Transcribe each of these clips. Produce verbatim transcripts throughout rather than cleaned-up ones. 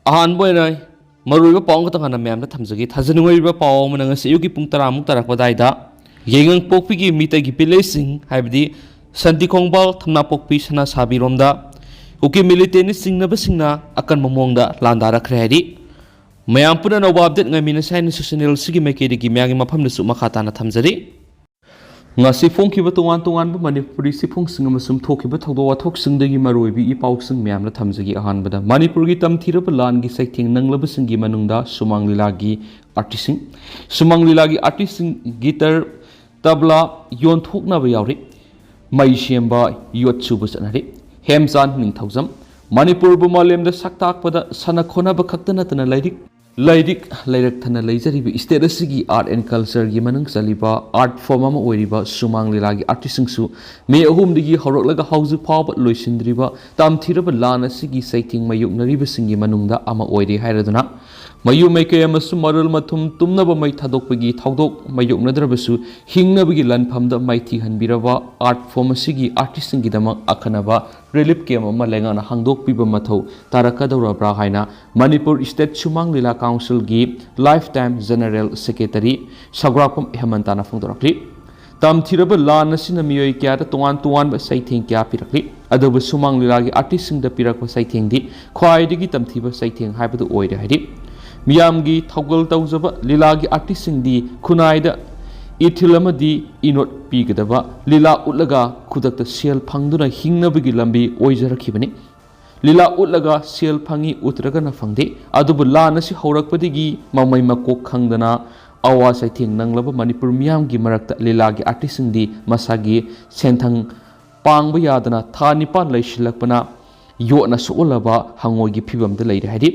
ꯑꯍꯥꯟꯕ ꯑꯣꯏꯅ ꯃꯔꯨꯑꯣꯏꯕ ꯄꯥꯎ ꯑꯃꯈꯛꯇꯪ ꯍꯥꯟꯅ ꯃꯌꯥꯝꯗ ꯊꯝꯖꯒꯦ꯫ ꯊꯥꯖꯅꯤꯡꯉꯣꯏꯕ ꯄꯥꯎ ꯑꯃꯅ ꯉꯁꯤ ꯑꯌꯨꯛꯀꯤ ꯄꯨꯡ ꯇꯔꯥꯃꯨꯛ ꯇꯥꯔꯛꯄ ꯑꯗꯨꯋꯥꯏꯗ ꯌꯥꯏꯉꯪꯄꯣꯛꯄꯤꯒꯤ ꯃꯤꯇꯩꯒꯤ ꯚꯤꯂꯦꯖꯁꯤꯡ, ꯍꯥꯏꯕꯗꯤ ꯁꯟꯇꯤꯈꯣꯡꯕꯥꯜ, ꯊꯝꯅꯥꯄꯣꯛꯄꯤ, ꯁꯅꯥꯁꯥꯕꯤꯔꯣꯝꯗ ꯀꯨꯀꯤ ꯃꯤꯂꯤꯇꯦꯟꯅ ꯆꯤꯡꯅꯕꯁꯤꯡꯅ ꯑꯀꯟꯕ ꯃꯑꯣꯡꯗ ꯂꯥꯟꯗꯥꯔꯛꯈ꯭ꯔꯦ ꯍꯥꯏꯔꯤ꯫ ꯃꯌꯥꯝ ꯄꯨꯝꯅ ꯑꯅꯧꯕ ꯑꯞꯗꯦꯠ ꯉꯥꯏꯃꯤꯟꯅꯁꯤ ꯍꯥꯏꯅ ꯁꯣꯁꯤꯌꯦꯜ ꯅꯦꯠꯋꯥꯔꯛꯁꯤꯒꯤ ꯃꯥꯏꯀꯩꯗꯒꯤ ꯃꯌꯥꯝꯒꯤ ꯃꯐꯝꯗꯁꯨ ꯃꯈꯥ ꯇꯥꯅ ꯊꯝꯖꯔꯤ꯫ ꯉꯁꯤ ꯐꯣꯡꯈꯤꯕ ꯇꯣꯉꯥꯟ ꯇꯣꯉꯥꯟꯕ ꯃꯅꯤꯄꯨꯔꯤ ꯆꯦꯐꯣꯡꯁꯤꯡ ꯑꯃꯁꯨꯡ ꯊꯣꯛꯈꯤꯕ ꯊꯧꯗꯣꯛ ꯋꯥꯊꯣꯛꯁꯤꯡꯗꯒꯤ ꯃꯔꯨꯑꯣꯏꯕ ꯏ ꯄꯥꯎꯁꯤꯡ ꯃꯌꯥꯝꯅ ꯊꯝꯖꯒꯦ꯫ ꯑꯍꯥꯟꯕꯗ, ꯃꯅꯤꯄꯨꯔꯒꯤ ꯇꯝꯊꯤꯔꯕ ꯂꯥꯟꯒꯤ ꯆꯩꯊꯦꯡ ꯅꯪꯂꯕꯁꯤꯡꯒꯤ ꯃꯅꯨꯡꯗ ꯁꯨꯃꯥꯡ ꯂꯤꯂꯥꯒꯤ ꯑꯥꯔꯇꯤꯁꯁꯤꯡ, ꯁꯨꯃꯥꯡ ꯂꯤꯂꯥꯒꯤ ꯑꯥꯔꯇꯤꯁꯁꯤꯡ ꯒꯤꯇꯔ, ꯇꯕ꯭ꯂꯥ ꯌꯣꯟꯊꯣꯛꯅꯕ ꯌꯥꯎꯔꯤ꯫ ꯃꯩ ꯁꯦꯝꯕ, ꯌꯣꯠ ꯁꯨꯕ ꯆꯠꯅꯔꯤ꯫ ꯍꯦꯝꯆꯥꯟ ꯅꯤꯡꯊꯧꯖꯝ꯫ ꯃꯅꯤꯄꯨꯔꯕꯨ ꯃꯥꯂꯦꯝꯗ ꯁꯛ ꯇꯥꯛꯄꯗ ꯁꯥꯟꯅ ꯈꯣꯠꯅꯕ ꯈꯛꯇ ꯅꯠꯇꯅ ꯂꯥꯏꯔꯤꯛ, ꯂꯥꯏꯔꯤꯛ ꯂꯩꯔꯛ ꯊꯟꯅ ꯂꯩꯖꯔꯤꯕ ꯏꯁꯇꯦꯠ ꯑꯁꯤꯒꯤ ꯑꯥꯔꯠ ꯑꯦꯟ ꯀꯜꯆꯔꯒꯤ ꯃꯅꯨꯡ ꯆꯜꯂꯤꯕ ꯑꯥꯔꯠ ꯐꯣꯔꯝ ꯑꯃ ꯑꯣꯏꯔꯤꯕ ꯁꯨꯃꯥꯡ ꯂꯤꯂꯥꯒꯤ ꯑꯥꯔꯇꯤꯁꯁꯤꯡꯁꯨ ꯃꯦ ꯑꯍꯨꯝꯗꯒꯤ ꯍꯧꯔꯛꯂꯒ ꯍꯧꯖꯤꯛ ꯐꯥꯎꯕ ꯂꯣꯏꯁꯤꯟꯗ꯭ꯔꯤꯕ ꯇꯝꯊꯤꯔꯕ ꯂꯥꯟ ꯑꯁꯤꯒꯤ ꯆꯩꯊꯦꯡ ꯃꯥꯌꯣꯛꯅꯔꯤꯕꯁꯤꯡꯒꯤ ꯃꯅꯨꯡꯗ ꯑꯃ ꯑꯣꯏꯔꯤ ꯍꯥꯏꯔꯗꯨꯅ, ꯃꯌꯨꯝ ꯃꯩꯀꯩ ꯑꯃꯁꯨꯡ ꯃꯔꯨꯜ ꯃꯊꯨꯝ ꯇꯨꯝꯅꯕ ꯃꯩ ꯊꯥꯗꯣꯛꯄꯒꯤ ꯊꯧꯗꯣꯛ ꯃꯥꯌꯣꯛꯅꯗ꯭ꯔꯕꯁꯨ ꯍꯤꯡꯅꯕꯒꯤ ꯂꯥꯟꯐꯝꯗ ꯃꯥꯏꯊꯤꯍꯟꯕꯤꯔꯕ ꯑꯥꯔꯠ ꯐꯣꯔꯝ ꯑꯁꯤꯒꯤ ꯑꯥꯔꯇꯤꯁꯁꯤꯡꯒꯤꯗꯃꯛ ꯑꯈꯟꯅꯕ ꯔꯤꯂꯤꯐ ꯀꯦꯝꯞ ꯑꯃ ꯂꯩꯉꯥꯛꯅ ꯍꯥꯡꯗꯣꯛꯄꯤꯕ ꯃꯊꯧ ꯇꯥꯔꯛꯀꯗꯧꯔꯕ꯭ꯔꯥ ꯍꯥꯏꯅ ꯃꯅꯤꯄꯨꯔ ꯏꯁꯇꯦꯠ ꯁꯨꯃꯥꯡ ꯂꯤꯂꯥ ꯀꯥꯎꯟꯁꯤꯜꯒꯤ ꯂꯥꯏꯐ ꯇꯥꯏꯝ ꯖꯦꯅꯔꯦꯜ ꯁꯦꯀ꯭ꯔꯦꯇꯔꯤ ꯁꯒ꯭ꯔꯥꯛꯄꯝ ꯍꯦꯃꯟꯇꯅ ꯐꯣꯡꯗꯣꯔꯛꯂꯤ꯫ ꯇꯝꯊꯤꯔꯕ ꯂꯥꯟ ꯑꯁꯤꯅ ꯃꯤꯑꯣꯏ ꯀꯌꯥꯗ ꯇꯣꯉꯥꯟ ꯇꯣꯉꯥꯟꯕ ꯆꯩꯊꯦꯡ ꯀꯌꯥ ꯄꯤꯔꯛꯂꯤ꯫ ꯑꯗꯨꯕꯨ ꯁꯨꯃꯥꯡ ꯂꯤꯂꯥꯒꯤ ꯑꯥꯔꯇꯤꯁꯁꯤꯡꯗ ꯄꯤꯔꯛꯄ ꯆꯩꯊꯦꯡꯗꯤ ꯈ꯭ꯋꯥꯏꯗꯒꯤ ꯇꯝꯊꯤꯕ ꯆꯩꯊꯦꯡ ꯍꯥꯏꯕꯗꯨ ꯑꯣꯏꯔꯦ ꯍꯥꯏꯔꯤ꯫ ꯃꯤꯌꯥꯝꯒꯤ ꯊꯧꯒꯜ ꯇꯧꯖꯕ ꯂꯤꯂꯥꯒꯤ ꯑꯥꯔꯇꯤꯁꯁꯤꯡꯗꯤ ꯈꯨꯟꯅꯥꯏꯗ ꯏꯊꯤꯜ ꯑꯃꯗꯤ ꯏꯅꯣꯠ ꯄꯤꯒꯗꯕ ꯂꯤꯂꯥ ꯎꯠꯂꯒ ꯈꯨꯗꯛꯇ ꯁꯦꯜ ꯐꯪꯗꯨꯅ ꯍꯤꯡꯅꯕꯒꯤ ꯂꯝꯕꯤ ꯑꯣꯏꯖꯔꯛꯈꯤꯕꯅꯤ꯫ ꯂꯤꯂꯥ ꯎꯠꯂꯒ ꯁꯦꯜ ꯐꯪꯏ ꯎꯠꯇ꯭ꯔꯒꯅ ꯐꯪꯗꯦ꯫ ꯑꯗꯨꯕꯨ ꯂꯥꯟ ꯑꯁꯤ ꯍꯧꯔꯛꯄꯗꯒꯤ ꯃꯃꯩ ꯃꯀꯣꯛ ꯈꯪꯗꯅ ꯑꯋꯥ ꯆꯩꯊꯦꯡ ꯅꯪꯂꯕ ꯃꯅꯤꯄꯨꯔ ꯃꯤꯌꯥꯝꯒꯤ ꯃꯔꯛꯇ ꯂꯤꯂꯥꯒꯤ ꯑꯥꯔꯇꯤꯁꯁꯤꯡꯗꯤ ꯃꯁꯥꯒꯤ ꯁꯦꯟꯊꯪ ꯄꯥꯡꯕ ꯌꯥꯗꯅ ꯊꯥ ꯅꯤꯄꯥꯟ ꯂꯩꯁꯤꯜꯂꯛꯄꯅ ꯌꯣꯠꯅ ꯁꯣꯛꯍꯜꯂꯕ ꯍꯪꯉꯣꯏꯒꯤ ꯐꯤꯕꯝꯗ ꯂꯩꯔꯦ ꯍꯥꯏꯔꯤ꯫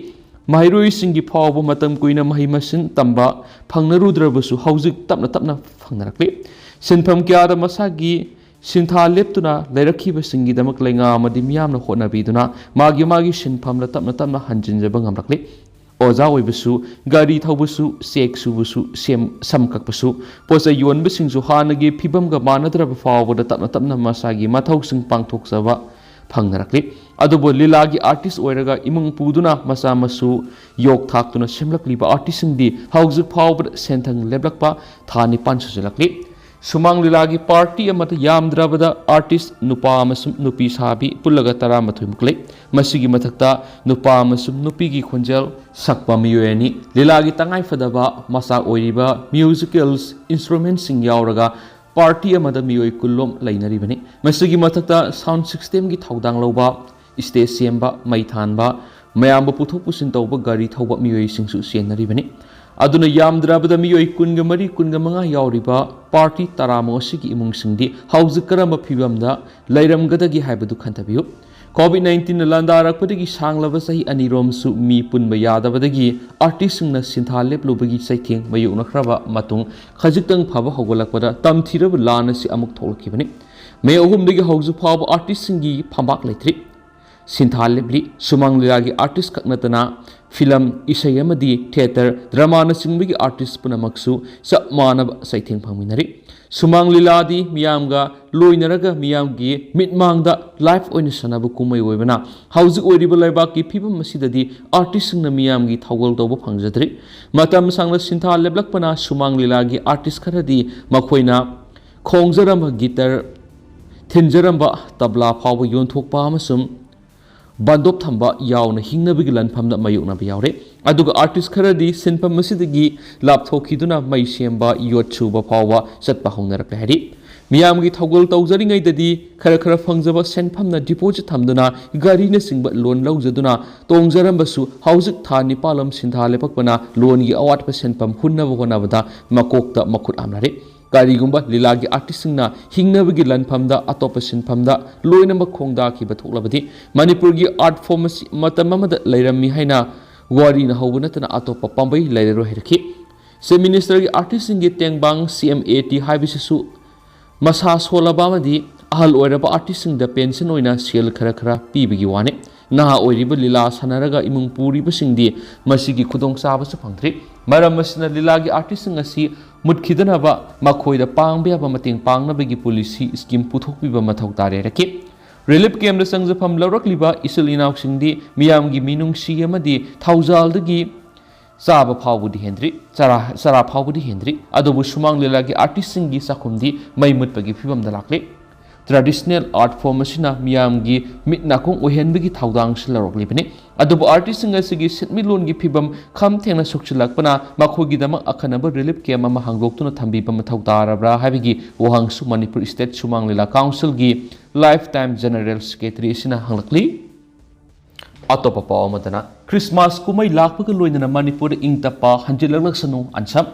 ꯃꯍꯩꯔꯣꯏꯁꯤꯡꯒꯤ ꯐꯥꯎꯕ ꯃꯇꯝ ꯀꯨꯏꯅ ꯃꯍꯩ ꯃꯁꯤꯡ ꯇꯝꯕ ꯐꯪꯅꯔꯨꯗ꯭ꯔꯕꯁꯨ ꯍꯧꯖꯤꯛ ꯇꯞꯅ ꯇꯞꯅ ꯐꯪꯅꯔꯛꯂꯤ꯫ ꯁꯤꯟꯐꯝ ꯀꯌꯥꯗ ꯃꯁꯥꯒꯤ ꯁꯤꯟꯊꯥ ꯂꯦꯞꯇꯨꯅ ꯂꯩꯔꯛꯈꯤꯕꯁꯤꯡꯒꯤꯗꯃꯛ ꯂꯩꯉꯥꯛ ꯑꯃꯗꯤ ꯃꯤꯌꯥꯝꯅ ꯍꯣꯠꯅꯕꯤꯗꯨꯅ ꯃꯥꯒꯤ ꯃꯥꯒꯤ ꯁꯤꯟꯐꯝꯗ ꯇꯞꯅ ꯇꯞꯅ ꯍꯟꯖꯤꯟꯖꯕ ꯉꯝꯂꯛꯂꯤ꯫ ꯑꯣꯖꯥ ꯑꯣꯏꯕꯁꯨ, ꯒꯥꯔꯤ ꯊꯧꯕꯁꯨ, ꯆꯦꯛ ꯁꯨꯕꯁꯨ, ꯁꯦꯝ-, ꯁꯝ ꯀꯛꯄꯁꯨ, ꯄꯣꯠꯆꯩ ꯌꯣꯟꯕꯁꯤꯡꯁꯨ ꯍꯥꯟꯅꯒꯤ ꯐꯤꯕꯝꯒ ꯃꯥꯟꯅꯗ꯭ꯔꯕ ꯐꯥꯎꯕꯗ ꯇꯞꯅ ꯇꯞꯅ ꯃꯁꯥꯒꯤ ꯃꯊꯧꯁꯤꯡ ꯄꯥꯡꯊꯣꯛꯆꯕ ꯐꯪꯅꯔꯛꯂꯤ꯫ ꯑꯗꯨꯕꯨ ꯂꯤꯂꯥꯒꯤ ꯑꯥꯔꯇꯤꯁ ꯑꯣꯏꯔꯒ ꯏꯃꯨꯡ ꯄꯨꯗꯨꯅ ꯃꯆꯥ ꯃꯁꯨ ꯌꯣꯛ ꯊꯥꯛꯇꯨꯅ ꯁꯦꯝꯂꯛꯂꯤꯕ ꯑꯥꯔꯇꯤꯁꯁꯤꯡꯗꯤ ꯍꯧꯖꯤꯛ ꯐꯥꯎꯕꯗ ꯁꯦꯟꯊꯪ ꯂꯦꯞꯂꯛꯄ ꯊꯥ ꯅꯤꯄꯥꯟ ꯁꯨꯖꯤꯜꯂꯛꯂꯤ꯫ ꯁꯨꯃꯥꯡ ꯂꯤꯂꯥꯒꯤ ꯄꯥꯔꯇꯤ ꯑꯃꯗ ꯌꯥꯝꯗ꯭ꯔꯕꯗ ꯑꯥꯔꯇꯤꯁ ꯅꯨꯄꯥ ꯑꯃꯁꯨꯡ ꯅꯨꯄꯤ ꯁꯥꯕꯤ ꯄꯨꯜꯂꯒ ꯇꯔꯥꯃꯥꯊꯣꯏ ꯃꯨꯛ ꯂꯩ꯫ ꯃꯁꯤꯒꯤ ꯃꯊꯛꯇ ꯅꯨꯄꯥ ꯑꯃꯁꯨꯡ ꯅꯨꯄꯤꯒꯤ ꯈꯣꯟꯖꯦꯜ ꯁꯛꯄ ꯃꯤꯑꯣꯏ ꯑꯅꯤ, ꯂꯤꯂꯥꯒꯤ ꯇꯉꯥꯏꯐꯗꯕ ꯃꯆꯥꯛ ꯑꯣꯏꯔꯤꯕ ꯃ꯭ꯌꯨꯖꯤꯀꯦꯜꯁ ꯏꯟꯁꯇ꯭ꯔꯨꯃꯦꯟꯁꯤꯡ ꯌꯥꯎꯔꯒ ꯄꯥꯔꯇꯤ ꯑꯃꯗ ꯃꯤꯑꯣꯏ ꯀꯨꯟꯂꯣꯝ ꯂꯩꯅꯔꯤꯕꯅꯤ꯫ ꯃꯁꯤꯒꯤ ꯃꯊꯛꯇ ꯁꯥꯎꯟ ꯁꯤꯁꯇꯦꯝꯒꯤ ꯊꯧꯗꯥꯡ ꯂꯧꯕ, ꯁ꯭ꯇꯦꯖ ꯁꯦꯝꯕ, ꯃꯩ ꯊꯥꯟꯕ, ꯃꯌꯥꯝꯕꯨ ꯄꯨꯊꯣꯛ ꯄꯨꯁꯤꯟ ꯇꯧꯕ, ꯒꯥꯔꯤ ꯊꯧꯕ ꯃꯤꯑꯣꯏꯁꯤꯡꯁꯨ ꯆꯦꯟꯅꯔꯤꯕꯅꯤ꯫ ꯑꯗꯨꯅ ꯌꯥꯝꯗ꯭ꯔꯕꯗ ꯃꯤꯑꯣꯏ ꯀꯨꯟꯒ ꯃꯔꯤ, ꯀꯨꯟꯒ ꯃꯉꯥ ꯌꯥꯎꯔꯤꯕ ꯄꯥꯔꯇꯤ ꯇꯔꯥꯃꯨꯛ ꯑꯁꯤꯒꯤ ꯏꯃꯨꯡꯁꯤꯡꯗꯤ ꯍꯧꯖꯤꯛ ꯀꯔꯝꯕ ꯐꯤꯕꯝꯗ ꯂꯩꯔꯝꯒꯗꯒꯦ ꯍꯥꯏꯕꯗꯨ ꯈꯟꯊꯕꯤꯌꯨ꯫ ꯀꯣꯚꯤꯗ ꯅꯥꯏꯟꯇꯤꯟꯅ ꯂꯥꯟꯗꯥꯔꯛꯄꯗꯒꯤ ꯁꯥꯡꯂꯕ ꯆꯍꯤ ꯑꯅꯤꯔꯣꯝꯁꯨ ꯃꯤ ꯄꯨꯟꯕ ꯌꯥꯗꯕꯗꯒꯤ ꯑꯥꯔꯇꯤꯁꯁꯤꯡꯅ ꯁꯤꯟꯊꯥ ꯂꯦꯞꯂꯨꯕꯒꯤ ꯆꯩꯊꯦꯡ ꯃꯥꯌꯣꯛꯅꯈ꯭ꯔꯕ ꯃꯇꯨꯡ, ꯈꯖꯤꯛꯇꯪ ꯐꯕ ꯍꯧꯒꯠꯂꯛꯄꯗ ꯇꯝꯊꯤꯔꯕ ꯂꯥꯟ ꯑꯁꯤ ꯑꯃꯨꯛ ꯊꯣꯛꯂꯛꯈꯤꯕꯅꯤ꯫ ꯃꯦ ꯑꯍꯨꯝꯗꯒꯤ ꯍꯧꯖꯤꯛ ꯐꯥꯎꯕ ꯑꯥꯔꯇꯤꯁꯁꯤꯡꯒꯤ ꯐꯝꯕꯥꯛ ꯂꯩꯇ꯭ꯔꯤ꯫ ꯁꯤꯟꯊꯥ ꯂꯦꯞꯂꯤ꯫ ꯁꯨꯃꯥꯡ ꯂꯤꯂꯥꯒꯤ ꯑꯥꯔꯇꯤꯁ ꯈꯛ ꯅꯠꯇꯅ ꯐꯤꯂꯝ, ꯏꯁꯩ ꯑꯃꯗꯤ ꯊꯤꯌꯦꯇꯔ, ꯗ꯭ꯔꯃꯥꯅꯆꯤꯡꯕꯒꯤ ꯑꯥꯔꯇꯤꯁ ꯄꯨꯝꯅꯃꯛꯁꯨ ꯆꯞ ꯃꯥꯟꯅꯕ ꯆꯩꯊꯦꯡ ꯐꯪꯃꯤꯟꯅꯔꯤ꯫ ꯁꯨꯃꯥꯡ ꯂꯤꯂꯥꯗꯤ ꯃꯤꯌꯥꯝꯒ ꯂꯣꯏꯅꯔꯒ ꯃꯤꯌꯥꯝꯒꯤ ꯃꯤꯠꯃꯥꯡꯗ ꯂꯥꯏꯚ ꯑꯣꯏꯅ ꯁꯥꯟꯅꯕ ꯀꯨꯝꯍꯩ ꯑꯣꯏꯕꯅ, ꯍꯧꯖꯤꯛ ꯑꯣꯏꯔꯤꯕ ꯂꯩꯕꯥꯛꯀꯤ ꯐꯤꯕꯝ ꯑꯁꯤꯗꯗꯤ ꯑꯥꯔꯇꯤꯁꯁꯤꯡꯅ ꯃꯤꯌꯥꯝꯒꯤ ꯊꯧꯒꯜ ꯇꯧꯕ ꯐꯪꯖꯗ꯭ꯔꯤ꯫ ꯃꯇꯝ ꯁꯥꯡꯅ ꯁꯤꯟꯊꯥ ꯂꯦꯞꯂꯛꯄꯅ ꯁꯨꯃꯥꯡ ꯂꯤꯂꯥꯒꯤ ꯑꯥꯔꯇꯤꯁ ꯈꯔꯗꯤ ꯃꯈꯣꯏꯅ ꯈꯣꯡꯖꯔꯝꯕ ꯒꯤꯇꯔ, ꯊꯤꯟꯖꯔꯝꯕ ꯇꯕ꯭ꯂꯥ ꯐꯥꯎꯕ ꯌꯣꯟꯊꯣꯛꯄ ꯑꯃꯁꯨꯡ ꯕꯟꯗꯣꯞ ꯊꯝꯕ ꯌꯥꯎꯅ ꯍꯤꯡꯅꯕꯒꯤ ꯂꯥꯟꯐꯝꯗ ꯃꯥꯌꯣꯛꯅꯕ ꯌꯥꯎꯔꯦ꯫ ꯑꯗꯨꯒ ꯑꯥꯔꯇꯤꯁ ꯈꯔꯗꯤ ꯁꯤꯟꯐꯝ ꯑꯁꯤꯗꯒꯤ ꯂꯥꯞꯊꯣꯛꯈꯤꯗꯨꯅ ꯃꯩ ꯁꯦꯝꯕ, ꯌꯣꯠ ꯁꯨꯕ ꯐꯥꯎꯕ ꯆꯠꯄ ꯍꯧꯅꯔꯛꯂꯦ ꯍꯥꯏꯔꯤ꯫ ꯃꯤꯌꯥꯝꯒꯤ ꯊꯧꯒꯜ ꯇꯧꯖꯔꯤꯉꯩꯗꯗꯤ ꯈꯔ ꯈꯔ ꯐꯪꯖꯕ ꯁꯦꯟꯐꯝꯅ ꯗꯤꯄꯣꯖꯤꯠ ꯊꯝꯗꯨꯅ ꯒꯥꯔꯤꯅꯆꯤꯡꯕ ꯂꯣꯟ ꯂꯧꯖꯗꯨꯅ ꯇꯣꯡꯖꯔꯝꯕꯁꯨ, ꯍꯧꯖꯤꯛ ꯊꯥ ꯅꯤꯄꯥꯜꯂꯣꯝ ꯁꯤꯟꯊꯥ ꯂꯦꯞꯄꯛꯄꯅ ꯂꯣꯟꯒꯤ ꯑꯋꯥꯠꯄ ꯁꯦꯟꯐꯝ ꯍꯨꯟꯅꯕ ꯍꯣꯠꯅꯕꯗ ꯃꯀꯣꯛꯇ ꯃꯈꯨꯠ ꯍꯥꯝꯅꯔꯦ꯫ ꯀꯔꯤꯒꯨꯝꯕ ꯂꯤꯂꯥꯒꯤ ꯑꯥꯔꯇꯤꯁꯁꯤꯡꯅ ꯍꯤꯡꯅꯕꯒꯤ ꯂꯥꯟꯐꯝꯗ ꯑꯇꯣꯞꯄ ꯁꯤꯟꯐꯝꯗ ꯂꯣꯏꯅꯃꯛ ꯈꯣꯡꯗꯥꯈꯤꯕ ꯊꯣꯛꯂꯕꯗꯤ, ꯃꯅꯤꯄꯨꯔꯒꯤ ꯑꯥꯔꯠ ꯐꯣꯔꯝ ꯑꯁꯤ ꯃꯇꯝ ꯑꯃꯗ ꯂꯩꯔꯝꯃꯤ ꯍꯥꯏꯅ ꯋꯥꯔꯤꯅ ꯍꯧꯕ ꯅꯠꯇꯅ ꯑꯇꯣꯞꯄ ꯄꯥꯝꯕꯩ ꯂꯩꯔꯔꯣꯏ ꯍꯥꯏꯔꯛꯈꯤ꯫ ꯆꯤꯐ ꯃꯤꯅꯤꯁꯇꯔꯒꯤ ꯑꯥꯔꯇꯤꯁꯁꯤꯡꯒꯤ ꯇꯦꯡꯕꯥꯡ, ꯁꯤ ꯑꯦꯝ ꯑꯦ ꯇꯤ ꯍꯥꯏꯕꯁꯤꯁꯨ ꯃꯁꯥ ꯁꯣꯜꯂꯕ ꯑꯃꯗꯤ ꯑꯍꯜ ꯑꯣꯏꯔꯕ ꯑꯥꯔꯇꯤꯁꯁꯤꯡꯗ ꯄꯦꯟꯁꯟ ꯑꯣꯏꯅ ꯁꯦꯜ ꯈꯔ ꯈꯔ ꯄꯤꯕꯒꯤ ꯋꯥꯅꯤ꯫ ꯅꯍꯥ ꯑꯣꯏꯔꯤꯕ ꯂꯤꯂꯥ ꯁꯥꯟꯅꯔꯒ ꯏꯃꯨꯡ ꯄꯨꯔꯤꯕꯁꯤꯡꯗꯤ ꯃꯁꯤꯒꯤ ꯈꯨꯗꯣꯡꯆꯥꯕꯁꯨ ꯐꯪꯗ꯭ꯔꯤ꯫ ꯃꯔꯝ ꯑꯁꯤꯅ ꯂꯤꯂꯥꯒꯤ ꯑꯥꯔꯇꯤꯁꯁꯤꯡ ꯑꯁꯤ ꯃꯨꯠꯈꯤꯗꯅꯕ ꯃꯈꯣꯏꯗ ꯄꯥꯡꯕ ꯌꯥꯕ ꯃꯇꯦꯡ ꯄꯥꯡꯅꯕꯒꯤ ꯄꯣꯂꯤꯁꯤ ꯁ꯭ꯀꯤꯝ ꯄꯨꯊꯣꯛꯄꯤꯕ ꯃꯊꯧ ꯇꯥꯔꯦ ꯍꯥꯏꯔꯛꯈꯤ꯫ ꯔꯤꯂꯤꯐ ꯀꯦꯝꯞꯇ ꯆꯪꯖꯐꯝ ꯂꯧꯔꯛꯂꯤꯕ ꯏꯆꯤꯜ ꯏꯅꯥꯎꯁꯤꯡꯗꯤ ꯃꯤꯌꯥꯝꯒꯤ ꯃꯤꯅꯨꯡꯁꯤ ꯑꯃꯗꯤ ꯊꯧꯖꯥꯜꯗꯒꯤ ꯆꯥꯕ ꯐꯥꯎꯕꯗꯤ ꯍꯦꯟꯗ꯭ꯔꯤ, ꯆꯔꯥ, ꯆꯔꯥ ꯐꯥꯎꯕꯗꯤ ꯍꯦꯟꯗ꯭ꯔꯤ꯫ ꯑꯗꯨꯕꯨ ꯁꯨꯃꯥꯡ ꯂꯤꯂꯥꯒꯤ ꯑꯥꯔꯇꯤꯁꯁꯤꯡꯒꯤ ꯆꯥꯛꯈꯨꯝꯗꯤ ꯃꯩ ꯃꯨꯠꯄꯒꯤ ꯐꯤꯕꯝꯗ ꯂꯥꯛꯂꯤ꯫ ꯇ꯭ꯔꯦꯗꯤꯁꯅꯦꯜ ꯑꯥꯔꯠ ꯐꯣꯔꯝ ꯑꯁꯤꯅ ꯃꯤꯌꯥꯝꯒꯤ ꯃꯤꯠ ꯅꯥꯀꯣꯡ ꯑꯣꯏꯍꯟꯕꯒꯤ ꯊꯧꯗꯥꯡꯁꯨ ꯂꯧꯔꯛꯂꯤꯕꯅꯤ꯫ ꯑꯗꯨꯕꯨ ꯑꯥꯔꯇꯤꯁꯁꯤꯡ ꯑꯁꯤꯒꯤ ꯁꯤꯟꯃꯤꯠꯂꯣꯟꯒꯤ ꯐꯤꯕꯝ ꯈꯝ ꯊꯦꯡꯅ ꯁꯣꯛꯆꯤꯜꯂꯛꯄꯅ ꯃꯈꯣꯏꯒꯤꯗꯃꯛ ꯑꯈꯟꯅꯕ ꯔꯤꯂꯤꯐ ꯀꯦꯝꯞ ꯑꯃ ꯍꯥꯡꯗꯣꯛꯇꯨꯅ ꯊꯝꯕꯤꯕ ꯃꯊꯧ ꯇꯥꯔꯕ꯭ꯔꯥ ꯍꯥꯏꯕꯒꯤ ꯋꯥꯍꯪꯁꯨ ꯃꯅꯤꯄꯨꯔ ꯁ꯭ꯇꯦꯠ ꯁꯨꯃꯥꯡ ꯂꯤꯂꯥ ꯀꯥꯎꯟꯁꯤꯜꯒꯤ ꯂꯥꯏꯐ ꯇꯥꯏꯝ ꯖꯦꯅꯔꯦꯜ ꯁꯦꯀ꯭ꯔꯦꯇꯔꯤ ꯑꯁꯤꯅ ꯍꯪꯂꯛꯂꯤ꯫ ꯑꯇꯣꯞꯄ ꯄꯥꯎ ꯑꯃꯗꯅ, ꯈ꯭ꯔꯤꯁꯃꯥꯁ ꯀꯨꯝꯍꯩ ꯂꯥꯛꯄꯒ ꯂꯣꯏꯅꯅ ꯃꯅꯤꯄꯨꯔꯗ ꯏꯪ ꯇꯞꯄ ꯍꯟꯖꯤꯜꯂꯛꯂꯁꯅꯨ, ꯑꯟꯁꯝ꯫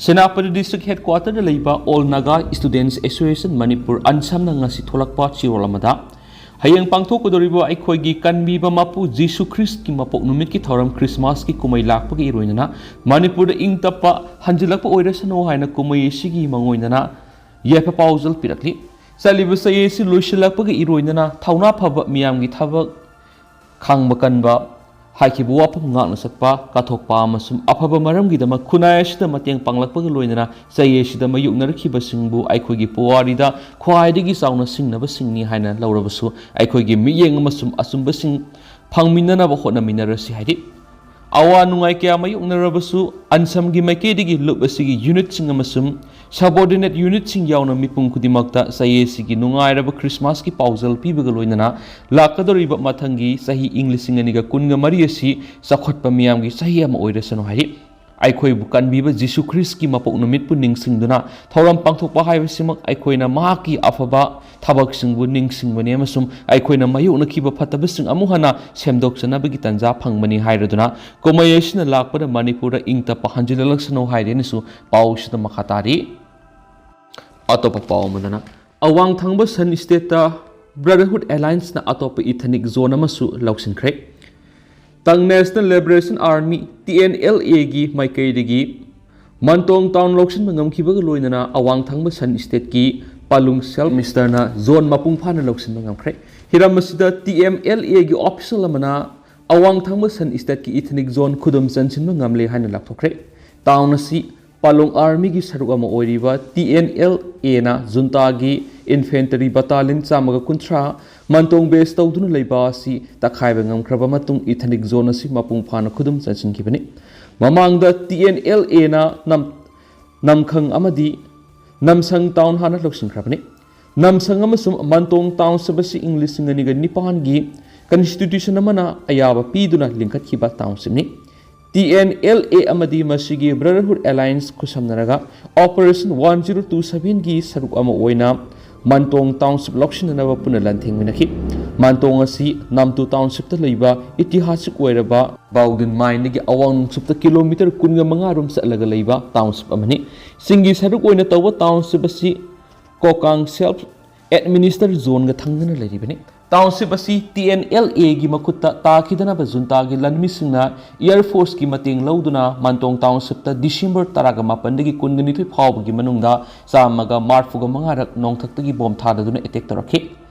ꯁꯦꯅꯥꯄꯇꯤ ꯗꯤꯁꯇ꯭ꯔꯤꯛ ꯍꯦꯗꯀ꯭ꯋꯥꯇꯔꯗ ꯂꯩꯕ ꯑꯣꯜ ꯅꯥꯒꯥ ꯁ꯭ꯇꯨꯗꯦꯟꯠꯁ ꯑꯦꯁꯣꯁꯤꯌꯦꯁꯟ ꯃꯅꯤꯄꯨꯔ, ꯑꯟꯁꯝꯅ ꯉꯁꯤ ꯊꯣꯛꯂꯛꯄ ꯆꯦꯔꯣꯜ ꯑꯃꯗ, ꯍꯌꯦꯡ ꯄꯥꯡꯊꯣꯛꯀꯗꯧꯔꯤꯕ ꯑꯩꯈꯣꯏꯒꯤ ꯀꯟꯕꯤꯕ ꯃꯄꯨ ꯖꯤꯁꯨ ꯈ꯭ꯔꯤꯁ꯭ꯠꯀꯤ ꯃꯄꯣꯛ ꯅꯨꯃꯤꯠꯀꯤ ꯊꯧꯔꯝ ꯈ꯭ꯔꯤꯁꯃꯥꯁꯀꯤ ꯀꯨꯝꯍꯩ ꯂꯥꯛꯄꯒ ꯏꯔꯣꯏꯅꯅ ꯃꯅꯤꯄꯨꯔꯗ ꯏꯪ ꯇꯞꯄ ꯍꯟꯖꯤꯜꯂꯛꯄ ꯑꯣꯏꯔꯁꯅꯨ ꯍꯥꯏꯅ ꯀꯨꯝꯍꯩ ꯑꯁꯤꯒꯤ ꯃꯥꯡꯑꯣꯏꯅꯅ ꯌꯥꯏꯐ ꯄꯥꯎꯖꯦꯜ ꯄꯤꯔꯛꯂꯤ꯫ ꯆꯠꯂꯤꯕ ꯆꯍꯤ ꯑꯁꯤ ꯂꯣꯏꯁꯤꯜꯂꯛꯄꯒ ꯏꯔꯣꯏꯅꯅ ꯊꯧꯅꯥ ꯐꯕ, ꯃꯤꯌꯥꯝꯒꯤ ꯊꯕꯛ ꯈꯥꯡꯕ ꯀꯟꯕ, ꯍꯥꯏꯈꯤꯕ ꯋꯥꯐꯝ ꯉꯥꯛꯅ ꯆꯠꯄ, ꯀꯠꯊꯣꯛꯄ ꯑꯃꯁꯨꯡ ꯑꯐꯕ ꯃꯔꯝꯒꯤꯗꯃꯛ ꯈꯨꯟꯅꯥꯏ ꯑꯁꯤꯗ ꯃꯇꯦꯡ ꯄꯥꯡꯂꯛꯄꯒ ꯂꯣꯏꯅꯅ ꯆꯍꯤ ꯑꯁꯤꯗ ꯃꯥꯌꯣꯛꯅꯔꯛꯈꯤꯕꯁꯤꯡꯕꯨ ꯑꯩꯈꯣꯏꯒꯤ ꯄꯨꯋꯥꯔꯤꯗ ꯈ꯭ꯋꯥꯏꯗꯒꯤ ꯆꯥꯎꯅ ꯁꯤꯡꯅꯕꯁꯤꯡꯅꯤ ꯍꯥꯏꯅ ꯂꯧꯔꯕꯁꯨ, ꯑꯩꯈꯣꯏꯒꯤ ꯃꯤꯠꯌꯦꯡ ꯑꯃꯁꯨꯡ ꯑꯆꯨꯝꯕꯁꯤꯡ ꯐꯪꯃꯤꯟꯅꯅꯕ ꯍꯣꯠꯅꯃꯤꯟꯅꯔꯁꯤ ꯍꯥꯏꯔꯤ꯫ ꯑꯋꯥ ꯅꯨꯡꯉꯥꯏ ꯀꯌꯥ ꯃꯥꯌꯣꯛꯅꯔꯕꯁꯨ, ꯑꯟꯁꯝꯒꯤ ꯃꯥꯏꯀꯩꯗꯒꯤ ꯂꯨꯞ ꯑꯁꯤꯒꯤ ꯌꯨꯅꯤꯠꯁꯤꯡ ꯑꯃꯁꯨꯡ ꯁꯕꯑꯣꯔꯗꯤꯅꯦꯠ ꯌꯨꯅꯤꯠꯁꯤꯡ ꯌꯥꯎꯅ ꯃꯤꯄꯨꯝ ꯈꯨꯗꯤꯡꯃꯛꯇ ꯆꯍꯤ ꯑꯁꯤꯒꯤ ꯅꯨꯡꯉꯥꯏꯔꯕ ꯈ꯭ꯔꯤꯁꯃꯥꯁꯀꯤ ꯄꯥꯎꯖꯦꯜ ꯄꯤꯕꯒ ꯂꯣꯏꯅꯅ ꯂꯥꯛꯀꯗꯧꯔꯤꯕ ꯃꯊꯪꯒꯤ ꯆꯍꯤ ꯏꯪ ꯂꯤꯁꯤꯡ ꯑꯅꯤꯒ ꯀꯨꯟꯒ ꯃꯔꯤ ꯑꯁꯤ ꯆꯥꯎꯈꯠꯄ ꯃꯤꯌꯥꯝꯒꯤ ꯆꯍꯤ ꯑꯃ ꯑꯣꯏꯔꯁꯅꯨ ꯍꯥꯏꯔꯤ꯫ ꯑꯩꯈꯣꯏꯕꯨ ꯀꯟꯕꯤꯕ ꯖꯤꯁꯨ ꯈ꯭ꯔꯤꯁ꯭ꯠꯀꯤ ꯃꯄꯣꯛ ꯅꯨꯃꯤꯠꯄꯨ ꯅꯤꯡꯁꯤꯡꯗꯨꯅ ꯊꯧꯔꯝ ꯄꯥꯡꯊꯣꯛꯄ ꯍꯥꯏꯕꯁꯤꯃꯛ ꯑꯩꯈꯣꯏꯅ ꯃꯍꯥꯛꯀꯤ ꯑꯐꯕ ꯊꯕꯛꯁꯤꯡꯕꯨ ꯅꯤꯡꯁꯤꯡꯕꯅꯤ ꯑꯃꯁꯨꯡ ꯑꯩꯈꯣꯏꯅ ꯃꯥꯌꯣꯛꯅꯈꯤꯕ ꯐꯠꯇꯕꯁꯤꯡ ꯑꯃꯨꯛ ꯍꯟꯅ ꯁꯦꯝꯗꯣꯛꯆꯅꯕꯒꯤ ꯇꯥꯟꯖꯥ ꯐꯪꯕꯅꯤ ꯍꯥꯏꯔꯗꯨꯅ, ꯀꯨꯝꯍꯩ ꯑꯁꯤꯅ ꯂꯥꯛꯄꯗ ꯃꯅꯤꯄꯨꯔꯗ ꯏꯪ ꯇꯞꯄ ꯍꯟꯖꯤꯜꯂꯛꯂꯁꯅꯨ ꯍꯥꯏꯔꯦꯅꯁꯨ ꯄꯥꯎꯁꯤꯗ ꯃꯈꯥ ꯇꯥꯔꯤ꯫ ꯑꯇꯣꯞꯄ ꯄꯥꯎ ꯑꯃꯗꯅ, ꯑꯋꯥꯡ ꯊꯪꯕ ꯁꯟ ꯁ꯭ꯇꯦꯠꯇ ꯕ꯭ꯔꯗꯔꯍꯨꯗ ꯑꯦꯂꯥꯌꯟꯁꯅ ꯑꯇꯣꯞꯄ ꯏꯊꯅꯤꯛ ꯖꯣꯟ ꯑꯃꯁꯨ ꯂꯧꯁꯤꯟꯈ꯭ꯔꯦ꯫ ꯇꯪ national liberation army, T N L ꯑꯦꯒꯤ ꯃꯥꯏꯀꯩꯗꯒꯤ ꯃꯟꯇꯣꯡ ꯇꯥꯎꯟ ꯂꯧꯁꯤꯟꯕ ꯉꯝꯈꯤꯕꯒ ꯂꯣꯏꯅꯅ ꯑꯋꯥꯡ ꯊꯪꯕ ꯁꯟ ꯁ꯭ꯇꯦꯠꯀꯤ ꯄꯥꯂꯨꯡ ꯁꯦꯜꯐ ꯃꯤꯅꯤꯁꯇꯔꯅ ꯖꯣꯟ ꯃꯄꯨꯡ ꯐꯥꯅ ꯂꯧꯁꯤꯟꯕ ꯉꯝꯈ꯭ꯔꯦ꯫ ꯍꯤꯔꯝ ꯑꯁꯤꯗ ꯇꯤ ꯑꯦꯝ ꯑꯦꯜ ꯑꯦꯒꯤ ꯑꯣꯐꯤꯁꯤꯌꯦꯜ ꯑꯃꯅ ꯑꯋꯥꯡ ꯊꯪꯕ ꯁꯟ ꯁ꯭ꯇꯦꯠꯀꯤ ꯏꯊꯅꯤꯛ ꯖꯣꯟ ꯈꯨꯗꯨꯝ ꯆꯟꯁꯤꯟꯕ ꯉꯝꯂꯦ ꯍꯥꯏꯅ ꯂꯥꯎꯊꯣꯛꯈ꯭ꯔꯦ꯫ ꯇꯥꯎꯟ ꯑꯁꯤ ꯄꯥꯂꯣꯡ ꯑꯥꯔꯃꯤꯒꯤ ꯁꯔꯨꯛ ꯑꯃ ꯑꯣꯏꯔꯤꯕ ꯇꯤ ꯑꯦꯟ ꯑꯦꯜ ꯑꯦꯅ ꯖꯨꯟꯇꯥꯒꯤ ꯏꯟꯐꯦꯟꯇꯔꯤ ꯕꯇꯥꯂꯤꯌꯟ ꯆꯥꯝꯃꯒ ꯀꯨꯟꯊ꯭ꯔꯥ ꯃꯟꯇꯣꯡ ꯕꯦꯁ ꯇꯧꯗꯨꯅ ꯂꯩꯕ ꯑꯁꯤ ꯇꯛꯈꯥꯏꯕ ꯉꯝꯈ꯭ꯔꯕ ꯃꯇꯨꯡ ꯏꯊꯅꯤꯛ ꯖꯣꯟ ꯑꯁꯤ ꯃꯄꯨꯡ ꯐꯥꯅ ꯈꯨꯗꯨꯝ ꯆꯟꯁꯤꯟꯈꯤꯕꯅꯤ꯫ ꯃꯃꯥꯡꯗ ꯇꯤ ꯑꯦꯟ ꯑꯦꯜ ꯑꯦꯅ ꯅꯝ-, ꯅꯝꯈꯪ ꯑꯃꯗꯤ ꯅꯝꯁꯪ ꯇꯥꯎꯟ ꯍꯥꯟꯅ ꯂꯧꯁꯤꯟꯈ꯭ꯔꯕꯅꯤ꯫ ꯅꯝꯁꯪ ꯑꯃꯁꯨꯡ ꯃꯟꯇꯣꯡ ꯇꯥꯎꯟꯁꯤꯞ ꯑꯁꯤ ꯏꯪ ꯂꯤꯁꯤꯡ ꯑꯅꯤꯒ ꯅꯤꯄꯥꯟꯒꯤ ꯀꯟꯁꯇꯤꯇ꯭ꯌꯨꯁꯟ ꯑꯃꯅ ꯑꯌꯥꯕ ꯄꯤꯗꯨꯅ ꯂꯤꯡꯈꯠꯈꯤꯕ ꯇꯥꯎꯟꯁꯤꯞꯅꯤ꯫ ꯇꯤ ꯑꯦꯟ ꯑꯦꯜ ꯑꯦ ꯑꯃꯗꯤ ꯃꯁꯤꯒꯤ ꯕ꯭ꯔꯗꯔꯍꯨꯗ ꯑꯦꯂꯥꯌꯟꯁ ꯈꯨꯠꯁꯝꯅꯔꯒ ꯑꯣꯄꯔꯦꯁꯟ ꯋꯥꯟ ꯖꯤꯔꯣ ꯇꯨ ꯁꯚꯦꯟꯒꯤ ꯁꯔꯨꯛ ꯑꯃ ꯑꯣꯏꯅ ꯃꯟꯇꯣꯡ ꯇꯥꯎꯟꯁꯤꯞ ꯂꯧꯁꯤꯟꯅꯅꯕ ꯄꯨꯟꯅ ꯂꯥꯟꯊꯦꯡꯃꯤꯟꯅꯈꯤ꯫ ꯃꯟꯇꯣꯡ ꯑꯁꯤ ꯅꯥꯝꯇꯨ ꯇꯥꯎꯟꯁꯤꯞꯇ ꯂꯩꯕ ꯏꯇꯤꯍꯥꯁꯤꯛ ꯑꯣꯏꯔꯕ ꯕꯥꯎꯗꯤꯟ ꯃꯥꯏꯟꯗꯒꯤ ꯑꯋꯥꯡ ꯅꯣꯡꯆꯨꯞꯇ ꯀꯤꯂꯣꯃꯤꯇꯔ ꯀꯨꯟꯒ ꯃꯉꯥ ꯔꯣꯝ ꯆꯠꯂꯒ ꯂꯩꯕ ꯇꯥꯎꯟꯁꯤꯞ ꯑꯃꯅꯤ꯫ ꯆꯤꯡꯒꯤ ꯁꯔꯨꯛ ꯑꯣꯏꯅ ꯇꯧꯕ ꯇꯥꯎꯟꯁꯤꯞ ꯑꯁꯤ ꯀꯣꯀꯥꯡ ꯁꯦꯜꯐ ꯑꯦꯗꯃꯤꯅꯤꯁꯇꯔ ꯖꯣꯟꯒ ꯊꯪꯅꯅ ꯂꯩꯔꯤꯕꯅꯤ꯫ ꯇꯥꯎꯟꯁꯤꯞ ꯑꯁꯤ ꯇꯤ ꯑꯦꯟ ꯑꯦꯜ ꯑꯦꯒꯤ ꯃꯈꯨꯠꯇ ꯇꯥꯈꯤꯗꯅꯕ ꯖꯨꯟꯇꯥꯒꯤ ꯂꯥꯟꯃꯤꯁꯤꯡꯅ ꯑꯦꯌꯔ ꯐꯣꯔꯁꯀꯤ ꯃꯇꯦꯡ ꯂꯧꯗꯨꯅ ꯃꯟꯇꯣꯡ ꯇꯥꯎꯟꯁꯤꯞꯇ ꯗꯤꯁꯦꯝꯕꯔ ꯇꯔꯥꯒ ꯃꯥꯄꯟꯗꯒꯤ ꯀꯨꯟꯒ ꯅꯤꯊꯣꯏ ꯐꯥꯎꯕꯒꯤ ꯃꯅꯨꯡꯗ ꯆꯥꯝꯃꯒ ꯃꯔꯤꯐꯨꯒ ꯃꯉꯥꯔꯛ ꯅꯣꯡꯊꯛꯇꯒꯤ ꯕꯣꯝ ꯊꯥꯗꯗꯨꯅ ꯑꯦꯇꯦꯛ ꯇꯧꯔꯛꯈꯤ꯫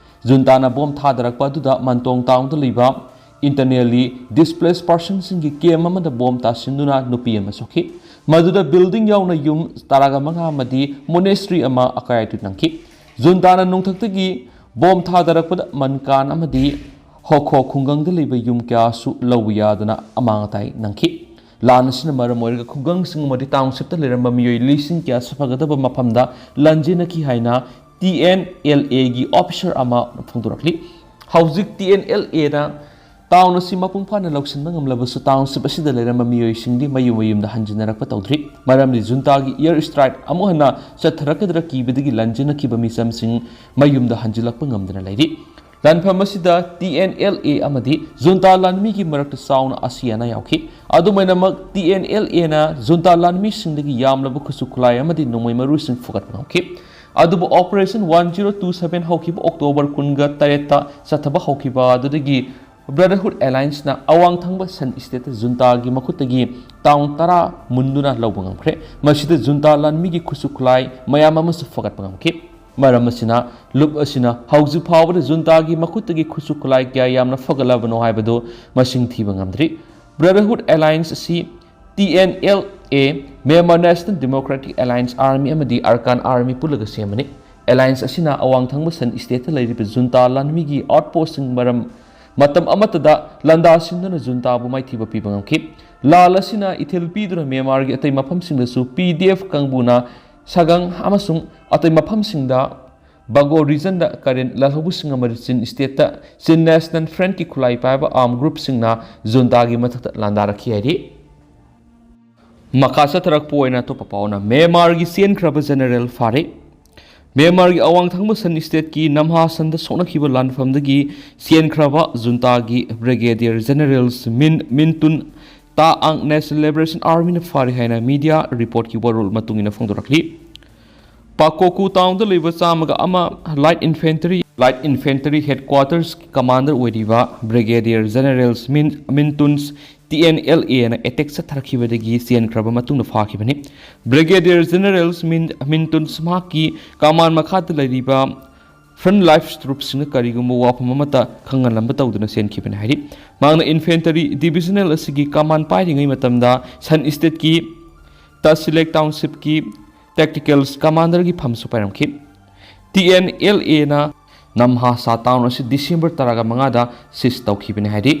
ꯖꯨꯟꯇꯥꯅ ꯕꯣꯝ ꯊꯥꯗꯔꯛꯄ ꯑꯗꯨꯗ ꯃꯟꯇꯣꯡ ꯇꯥꯎꯟꯗ ꯂꯩꯕ ꯏꯟꯇꯔꯅꯦꯜꯂꯤ ꯗꯤꯁꯄ꯭ꯂꯦꯁ ꯄꯥꯔꯁꯟꯁꯤꯡꯒꯤ ꯀꯦꯝ ꯑꯃꯗ ꯕꯣꯝ ꯇꯥꯁꯤꯟꯗꯨꯅ ꯅꯨꯄꯤ ꯑꯃ ꯁꯣꯛꯈꯤ꯫ ꯃꯗꯨꯗ ꯕꯤꯜꯗꯤꯡ ꯌꯥꯎꯅ ꯌꯨꯝ ꯇꯔꯥꯒ ꯃꯉꯥ ꯑꯃꯗꯤ ꯃꯣꯅꯦꯁꯇ꯭ꯔꯤ ꯑꯃ ꯑꯀꯥꯏ ꯑꯇꯣꯏ ꯅꯪꯈꯤ꯫ ꯖꯨꯟꯇꯥꯅ ꯅꯣꯡꯊꯛꯇꯒꯤ ꯕꯣꯝ ꯊꯥꯗꯔꯛꯄꯗ ꯃꯟꯀꯥꯟ ꯑꯃꯗꯤ ꯍꯣꯈꯣ ꯈꯨꯡꯒꯪꯗ ꯂꯩꯕ ꯌꯨꯝ ꯀꯌꯥꯁꯨ ꯂꯧꯕ ꯌꯥꯗꯅ ꯑꯃꯥꯡ ꯑꯇꯥꯏ ꯅꯪꯈꯤ꯫ ꯂꯥꯟ ꯑꯁꯤꯅ ꯃꯔꯝ ꯑꯣꯏꯔꯒ ꯈꯨꯡꯒꯪꯁꯤꯡ ꯑꯃꯗꯤ ꯇꯥꯎꯟꯁꯤꯞꯇ ꯂꯩꯔꯝꯕ ꯃꯤꯑꯣꯏ ꯂꯤꯁꯤꯡ ꯀꯌꯥ ꯁꯥꯐꯒꯗꯕ ꯃꯐꯝꯗ ꯂꯟꯖꯦꯟꯅꯈꯤ ꯍꯥꯏꯅ ꯇꯤ ꯑꯦꯟ ꯑꯦꯜ ꯑꯦꯒꯤ ꯑꯣꯐꯤꯁꯔ ꯑꯃꯅ ꯐꯣꯡꯗꯣꯔꯛꯂꯤ꯫ ꯍꯧꯖꯤꯛ ꯇꯤ ꯑꯦꯟ ꯑꯦꯜ ꯑꯦꯅ ꯇꯥꯎꯟ ꯑꯁꯤ ꯃꯄꯨꯡ ꯐꯥꯅ ꯂꯧꯁꯤꯟꯕ ꯉꯝꯂꯕꯁꯨ, ꯇꯥꯎꯟꯁꯤꯞ ꯑꯁꯤꯗ ꯂꯩꯔꯝꯕ ꯃꯤꯑꯣꯏꯁꯤꯡꯗꯤ ꯃꯌꯨꯝ ꯃꯌꯨꯝꯗ ꯍꯟꯖꯤꯟꯅꯔꯛꯄ ꯇꯧꯗ꯭ꯔꯤ꯫ ꯃꯔꯝꯗꯤ ꯖꯨꯟꯇꯥꯒꯤ ꯑꯦꯌꯔ ꯁ꯭ꯇ꯭ꯔꯥꯏꯛ ꯑꯃꯨꯛ ꯍꯟꯅ ꯆꯠꯊꯔꯛꯀꯗ꯭ꯔꯥ ꯀꯤꯕꯗꯒꯤ ꯂꯟꯖꯦꯟꯅꯈꯤꯕ ꯃꯤꯆꯝꯁꯤꯡ ꯃꯌꯨꯝꯗ ꯍꯟꯖꯤꯜꯂꯛꯄ ꯉꯝꯗꯅ ꯂꯩꯔꯤ꯫ ꯂꯥꯟꯐꯝ ꯑꯁꯤꯗ ꯇꯤ ꯑꯦꯟ ꯑꯦꯜ ꯑꯦ ꯑꯃꯗꯤ ꯖꯨꯟꯇꯥ ꯂꯥꯟꯃꯤꯒꯤ ꯃꯔꯛꯇ ꯆꯥꯎꯅ ꯑꯁꯤ ꯑꯅꯥ ꯌꯥꯎꯈꯤ꯫ ꯑꯗꯨꯃꯥꯏꯅꯃꯛ, ꯇꯤ ꯑꯦꯟ ꯑꯦꯜ ꯑꯦꯅ ꯖꯨꯟꯇꯥ ꯂꯥꯟꯃꯤꯁꯤꯡꯗꯒꯤ ꯌꯥꯝꯂꯕ ꯈꯨꯠꯁꯨ ꯈꯨꯠꯂꯥꯏ ꯑꯃꯗꯤ ꯅꯣꯡꯃꯩ ꯃꯔꯨꯁꯤꯡ ꯐꯨꯒꯠꯄ ꯉꯝꯈꯤ꯫ ꯑꯗꯨꯕꯨ operation one zero two seven ꯍꯧꯈꯤꯕ ꯑꯣꯛꯇꯣꯕꯔ ꯀꯨꯟꯒ ꯇꯔꯦꯠꯇ ꯆꯠꯊꯕ ꯍꯧꯈꯤꯕ ꯑꯗꯨꯗꯒꯤ ꯕ꯭ꯔꯗꯔꯍꯨꯗ ꯑꯦꯂꯥꯌꯟꯁꯅ ꯑꯋꯥꯡ ꯊꯪꯕ ꯁꯟ ꯁ꯭ꯇꯦꯠꯇ ꯖꯨꯟꯇꯥꯒꯤ ꯃꯈꯨꯠꯇꯒꯤ ꯇꯥꯎꯟ ꯇꯔꯥ ꯃꯨꯟꯗꯨꯅ ꯂꯧꯕ ꯉꯝꯈ꯭ꯔꯦ꯫ ꯃꯁꯤꯗ ꯖꯨꯟꯇꯥ ꯂꯥꯟꯃꯤꯒꯤ ꯈꯨꯠꯁꯨ ꯈꯨꯠꯂꯥꯏ ꯃꯌꯥꯝ ꯑꯃꯁꯨ ꯐꯒꯠꯄ ꯉꯝꯈꯤ꯫ ꯃꯔꯝ ꯑꯁꯤꯅ, ꯂꯨꯞ ꯑꯁꯤꯅ ꯍꯧꯖꯤꯛ ꯐꯥꯎꯕꯗ ꯖꯨꯟꯇꯥꯒꯤ ꯃꯈꯨꯠꯇꯒꯤ ꯈꯨꯠꯁꯨ ꯈꯨꯠꯂꯥꯏ ꯀꯌꯥ ꯌꯥꯝꯅ ꯐꯒꯠꯂꯕꯅꯣ ꯍꯥꯏꯕꯗꯨ ꯃꯁꯤꯡ ꯊꯤꯕ ꯉꯝꯗ꯭ꯔꯤ꯫ ꯕ꯭ꯔꯗꯔꯍꯨꯗ ꯑꯦꯂꯥꯌꯟꯁ ꯑꯁꯤ T N L A Myanmar National Democratic Alliance Army ꯑꯃꯗꯤ Arakan Army ꯄꯨꯜꯂꯒ ꯁꯦꯝꯕꯅꯤ꯫ Alliance ꯑꯁꯤꯅ ꯑꯋꯥꯡ ꯊꯪꯕ ꯁꯟ state ꯇ ꯂꯩꯔꯤꯕ junta ꯂꯥꯟꯃꯤꯒꯤ outpost ꯁꯤꯡ ꯃꯔꯝ ꯃꯇꯝ ꯑꯃꯠꯇꯗ ꯂꯥꯟꯗꯥꯁꯤꯟꯗꯨꯅ junta ꯕꯨ ꯃꯥꯏꯊꯤꯕ ꯄꯤꯕ ꯉꯝꯈꯤ꯫ ꯂꯥꯟ ꯑꯁꯤꯅ ꯏꯊꯤꯜ ꯄꯤꯗꯨꯅ ꯃ꯭ꯌꯥꯟꯃꯥꯔꯒꯤ ꯑꯇꯩ ꯃꯐꯝꯁꯤꯡꯗꯁꯨ P D F ꯀꯥꯡꯕꯨꯅ ꯁꯒꯪ ꯑꯃꯁꯨꯡ ꯑꯇꯩ ꯃꯐꯝꯁꯤꯡꯗ Bago region ꯗ Karen ꯂꯥꯜꯍꯧꯕꯁꯤꯡ ꯑꯃꯗꯤ Chin state ꯇ Chin National Front ꯀꯤ ꯈꯨꯠꯂꯥꯏ ꯄꯥꯏꯕ armed group ꯁꯤꯡꯅ junta ꯒꯤ ꯃꯊꯛꯇ ꯂꯥꯟꯗꯥꯔꯛꯈꯤ ꯍꯥꯏꯔꯤ꯫ ꯃꯈꯥ ꯆꯠꯊꯔꯛꯄ ꯑꯣꯏꯅ ꯑꯇꯣꯞꯄ ꯄꯥꯎꯅ ꯃ꯭ꯌꯥꯟꯃꯥꯔꯒꯤ ꯆꯦꯟꯈ꯭ꯔꯕ general ꯐꯥꯔꯦ꯫ ꯃ꯭ꯌꯥꯟꯃꯥꯔꯒꯤ ꯑꯋꯥꯡ ꯊꯪꯕ ꯁꯟ state ꯀꯤ ꯅꯝꯍꯥ ꯁꯟꯗ ꯁꯣꯛꯅꯈꯤꯕ ꯂꯥꯟꯐꯝꯗꯒꯤ ꯆꯦꯟꯈ꯭ꯔꯕ junta ꯒꯤ Brigadier Generals Min Min Tun ꯇꯥ ꯑꯥꯡ National Liberation Army ꯅ ꯐꯥꯔꯦ ꯍꯥꯏꯅ media report ꯀꯤ ꯋꯥꯔꯣꯜ ꯃꯇꯨꯡ ꯏꯟꯅ ꯐꯣꯡꯗꯣꯔꯛꯂꯤ꯫ ꯄꯥꯀꯣꯀꯨ town ꯗ ꯂꯩꯕ ꯆꯥꯝꯃꯒ ꯑꯃ Light Infantry, Light Infantry Headquarters ꯀꯤ commander ꯑꯣꯏꯔꯤꯕ Brigadier Generals Min Min Tuns T N L A ꯅ attack ꯆꯠꯊꯔꯛꯈꯤꯕꯗꯒꯤ ꯆꯦꯟꯈ꯭ꯔꯕ ꯃꯇꯨꯡꯗ ꯐꯥꯈꯤꯕꯅꯤ꯫ Brigadier Generals Min Min Tuns ꯃꯍꯥꯛꯀꯤ command ꯃꯈꯥꯗ ꯂꯩꯔꯤꯕ front life troops ꯁꯤꯡꯅ ꯀꯔꯤꯒꯨꯝꯕ ꯋꯥꯐꯝ ꯑꯃꯠꯇ ꯈꯪꯍꯜꯂꯝꯕ ꯇꯧꯗꯅ ꯆꯦꯟꯈꯤꯕꯅꯤ ꯍꯥꯏꯔꯤ꯫ ꯃꯍꯥꯛꯅ infantry divisional ꯑꯁꯤꯒꯤ command ꯄꯥꯏꯔꯤꯉꯩ ꯃꯇꯝꯗ ꯁꯟ state ꯀꯤ ꯇꯁꯤꯂꯦꯛ township ꯀꯤ tactical commander ꯒꯤ ꯐꯝꯁꯨ ꯄꯥꯏꯔꯝꯈꯤ꯫ T N L A ꯅ ꯅꯝꯍꯥꯁꯥ town ꯑꯁꯤ December ꯇꯔꯥꯒ ꯃꯉꯥꯗ seize ꯇꯧꯈꯤꯕꯅꯤ ꯍꯥꯏꯔꯤ꯫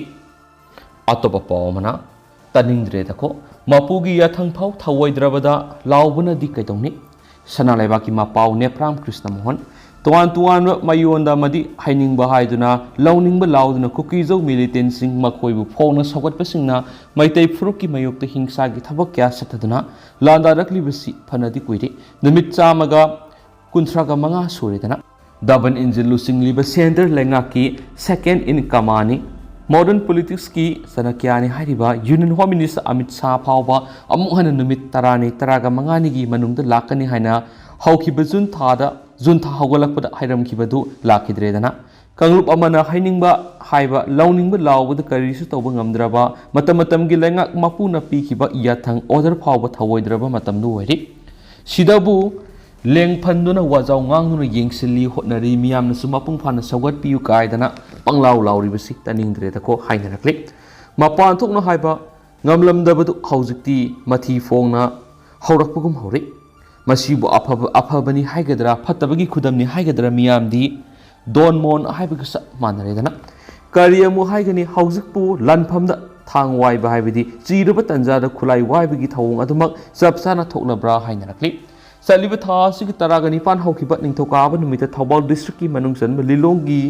ꯑꯇꯣꯞꯄ ꯄꯥꯎ ꯑꯃꯅ, ꯇꯥꯅꯤꯡꯗ꯭ꯔꯦꯗꯀꯣ, ꯃꯄꯨꯒꯤ ꯌꯥꯊꯪ ꯐꯥꯎ ꯊꯧꯑꯣꯏꯗ꯭ꯔꯕꯗ ꯂꯥꯎꯕꯅꯗꯤ ꯀꯩꯗꯧꯅꯤ? ꯁꯅꯥ ꯂꯩꯕꯥꯛꯀꯤ ꯃꯄꯥꯎ ꯅꯦꯄ꯭ꯔꯥꯝ ꯀ꯭ꯔꯤꯁꯅ ꯃꯣꯍꯟ꯫ ꯇꯣꯉꯥꯟ ꯇꯣꯉꯥꯟꯕ ꯃꯌꯣꯟꯗ ꯑꯃꯗꯤ ꯍꯥꯏꯅꯤꯡꯕ ꯍꯥꯏꯗꯨꯅ ꯂꯧꯅꯤꯡꯕ ꯂꯥꯎꯗꯨꯅ ꯀꯨꯀꯤꯖꯧ militant ꯁꯤꯡ ꯃꯈꯣꯏꯕꯨ ꯐꯣꯡꯅ ꯁꯧꯒꯠꯄꯁꯤꯡꯅ ꯃꯩꯇꯩ ꯐꯨꯔꯨꯞꯀꯤ ꯃꯥꯌꯣꯛꯇ ꯍꯤꯡꯁꯥꯒꯤ ꯊꯕꯛ ꯀꯌꯥ ꯆꯠꯊꯗꯨꯅ ꯂꯥꯟꯗꯥꯔꯛꯂꯤꯕꯁꯤ ꯐꯅꯗꯤ ꯀꯨꯏꯔꯦ꯫ ꯅꯨꯃꯤꯠ ꯆꯥꯝꯃꯒ ꯀꯨꯟꯊ꯭ꯔꯥꯒ ꯃꯉꯥ ꯁꯨꯔꯦꯗꯅ꯫ ꯗꯕꯟ ꯏꯟꯖꯤꯟ ꯂꯨꯆꯤꯡꯂꯤꯕ centre ꯂꯩꯉꯥꯛꯀꯤ second in command ꯅꯤ꯫ Modern politics ꯀꯤ ꯆꯅꯀ꯭ꯌꯥꯅꯤ ꯍꯥꯏꯔꯤꯕ Union Home Minister Amit Shah ꯐꯥꯎꯕ ꯑꯃꯨꯛ ꯍꯟꯅ ꯅꯨꯃꯤꯠ ꯇꯔꯥꯅꯤ, ꯇꯔꯥꯒ ꯃꯉꯥꯅꯤꯒꯤ ꯃꯅꯨꯡꯗ ꯂꯥꯛꯀꯅꯤ ꯍꯥꯏꯅ ꯍꯧꯈꯤꯕ ꯖꯨꯟ ꯊꯥꯗ, ꯖꯨꯟ ꯊꯥ ꯍꯧꯒꯠꯂꯛꯄꯗ ꯍꯥꯏꯔꯝꯈꯤꯕꯗꯨ ꯂꯥꯛꯈꯤꯗ꯭ꯔꯦꯗꯅ꯫ ꯀꯥꯡꯂꯨꯞ ꯑꯃꯅ ꯍꯥꯏꯅꯤꯡꯕ ꯍꯥꯏꯕ, ꯂꯧꯅꯤꯡꯕ ꯂꯥꯎꯕꯗ ꯀꯔꯤꯁꯨ ꯇꯧꯕ ꯉꯝꯗ꯭ꯔꯕ, ꯃꯇꯝ ꯃꯇꯝꯒꯤ ꯂꯩꯉꯥꯛ ꯃꯄꯨꯅ ꯄꯤꯈꯤꯕ ꯌꯥꯊꯪ order ꯐꯥꯎꯕ ꯊꯧꯑꯣꯏꯗ꯭ꯔꯕ ꯃꯇꯝꯗꯨ ꯑꯣꯏꯔꯤ꯫ ꯁꯤꯗꯕꯨ ꯂꯦꯡꯐꯟꯗꯨꯅ ꯋꯥꯖꯥꯎ ꯉꯥꯡꯗꯨꯅ ꯌꯦꯡꯁꯤꯜꯂꯤ, ꯍꯣꯠꯅꯔꯤ, ꯃꯤꯌꯥꯝꯅꯁꯨ ꯃꯄꯨꯡ ꯐꯥꯅ ꯁꯧꯒꯠꯄꯤꯌꯨ ꯀꯥꯏꯗꯅ ꯄꯪꯂꯥꯎ ꯂꯥꯎꯔꯤꯕꯁꯤ ꯇꯥꯅꯤꯡꯗ꯭ꯔꯦꯗꯀꯣ ꯍꯥꯏꯅꯔꯛꯂꯤ꯫ ꯃꯄꯥꯟ ꯊꯣꯛꯅ ꯍꯥꯏꯕ ꯉꯝꯂꯝꯗꯕꯗꯨ ꯍꯧꯖꯤꯛꯇꯤ ꯃꯊꯤ ꯐꯣꯡꯅ ꯍꯧꯔꯛꯄꯒꯨꯝ ꯍꯧꯔꯛꯏ꯫ ꯃꯁꯤꯕꯨ ꯑꯐꯕ, ꯑꯐꯕꯅꯤ ꯍꯥꯏꯒꯗ꯭ꯔꯥ, ꯐꯠꯇꯕꯒꯤ ꯈꯨꯗꯝꯅꯤ ꯍꯥꯏꯒꯗ꯭ꯔꯥ, ꯃꯤꯌꯥꯝꯗꯤ ꯗꯣꯟ ꯃꯣꯟ ꯍꯥꯏꯕꯒ ꯆꯞ ꯃꯥꯟꯅꯔꯦꯗꯅ꯫ ꯀꯔꯤ ꯑꯃꯨꯛ ꯍꯥꯏꯒꯅꯤ, ꯍꯧꯖꯤꯛꯄꯨ ꯂꯥꯟꯐꯝꯗ ꯊꯥꯡ ꯋꯥꯏꯕ ꯍꯥꯏꯕꯗꯤ ꯆꯤꯔꯕ ꯇꯟꯖꯥꯗ ꯈꯨꯠꯂꯥꯏ ꯋꯥꯏꯕꯒꯤ ꯊꯧꯑꯣꯡ ꯑꯗꯨꯃꯛ ꯆꯞ ꯆꯥꯅ ꯊꯣꯛꯂꯕ꯭ꯔꯥ ꯍꯥꯏꯅꯔꯛꯂꯤ꯫ ꯆꯠꯂꯤꯕ ꯊꯥ ꯑꯁꯤꯒꯤ ꯇꯔꯥꯒ ꯅꯤꯄꯥꯟ ꯍꯧꯈꯤꯕ ꯅꯤꯡꯊꯧꯀꯥꯕ ꯅꯨꯃꯤꯠꯇ ꯊꯧꯕꯥꯜ ꯗꯤꯁꯇ꯭ꯔꯤꯛꯀꯤ ꯃꯅꯨꯡ ꯆꯟꯕ ꯂꯤꯂꯣꯡꯒꯤ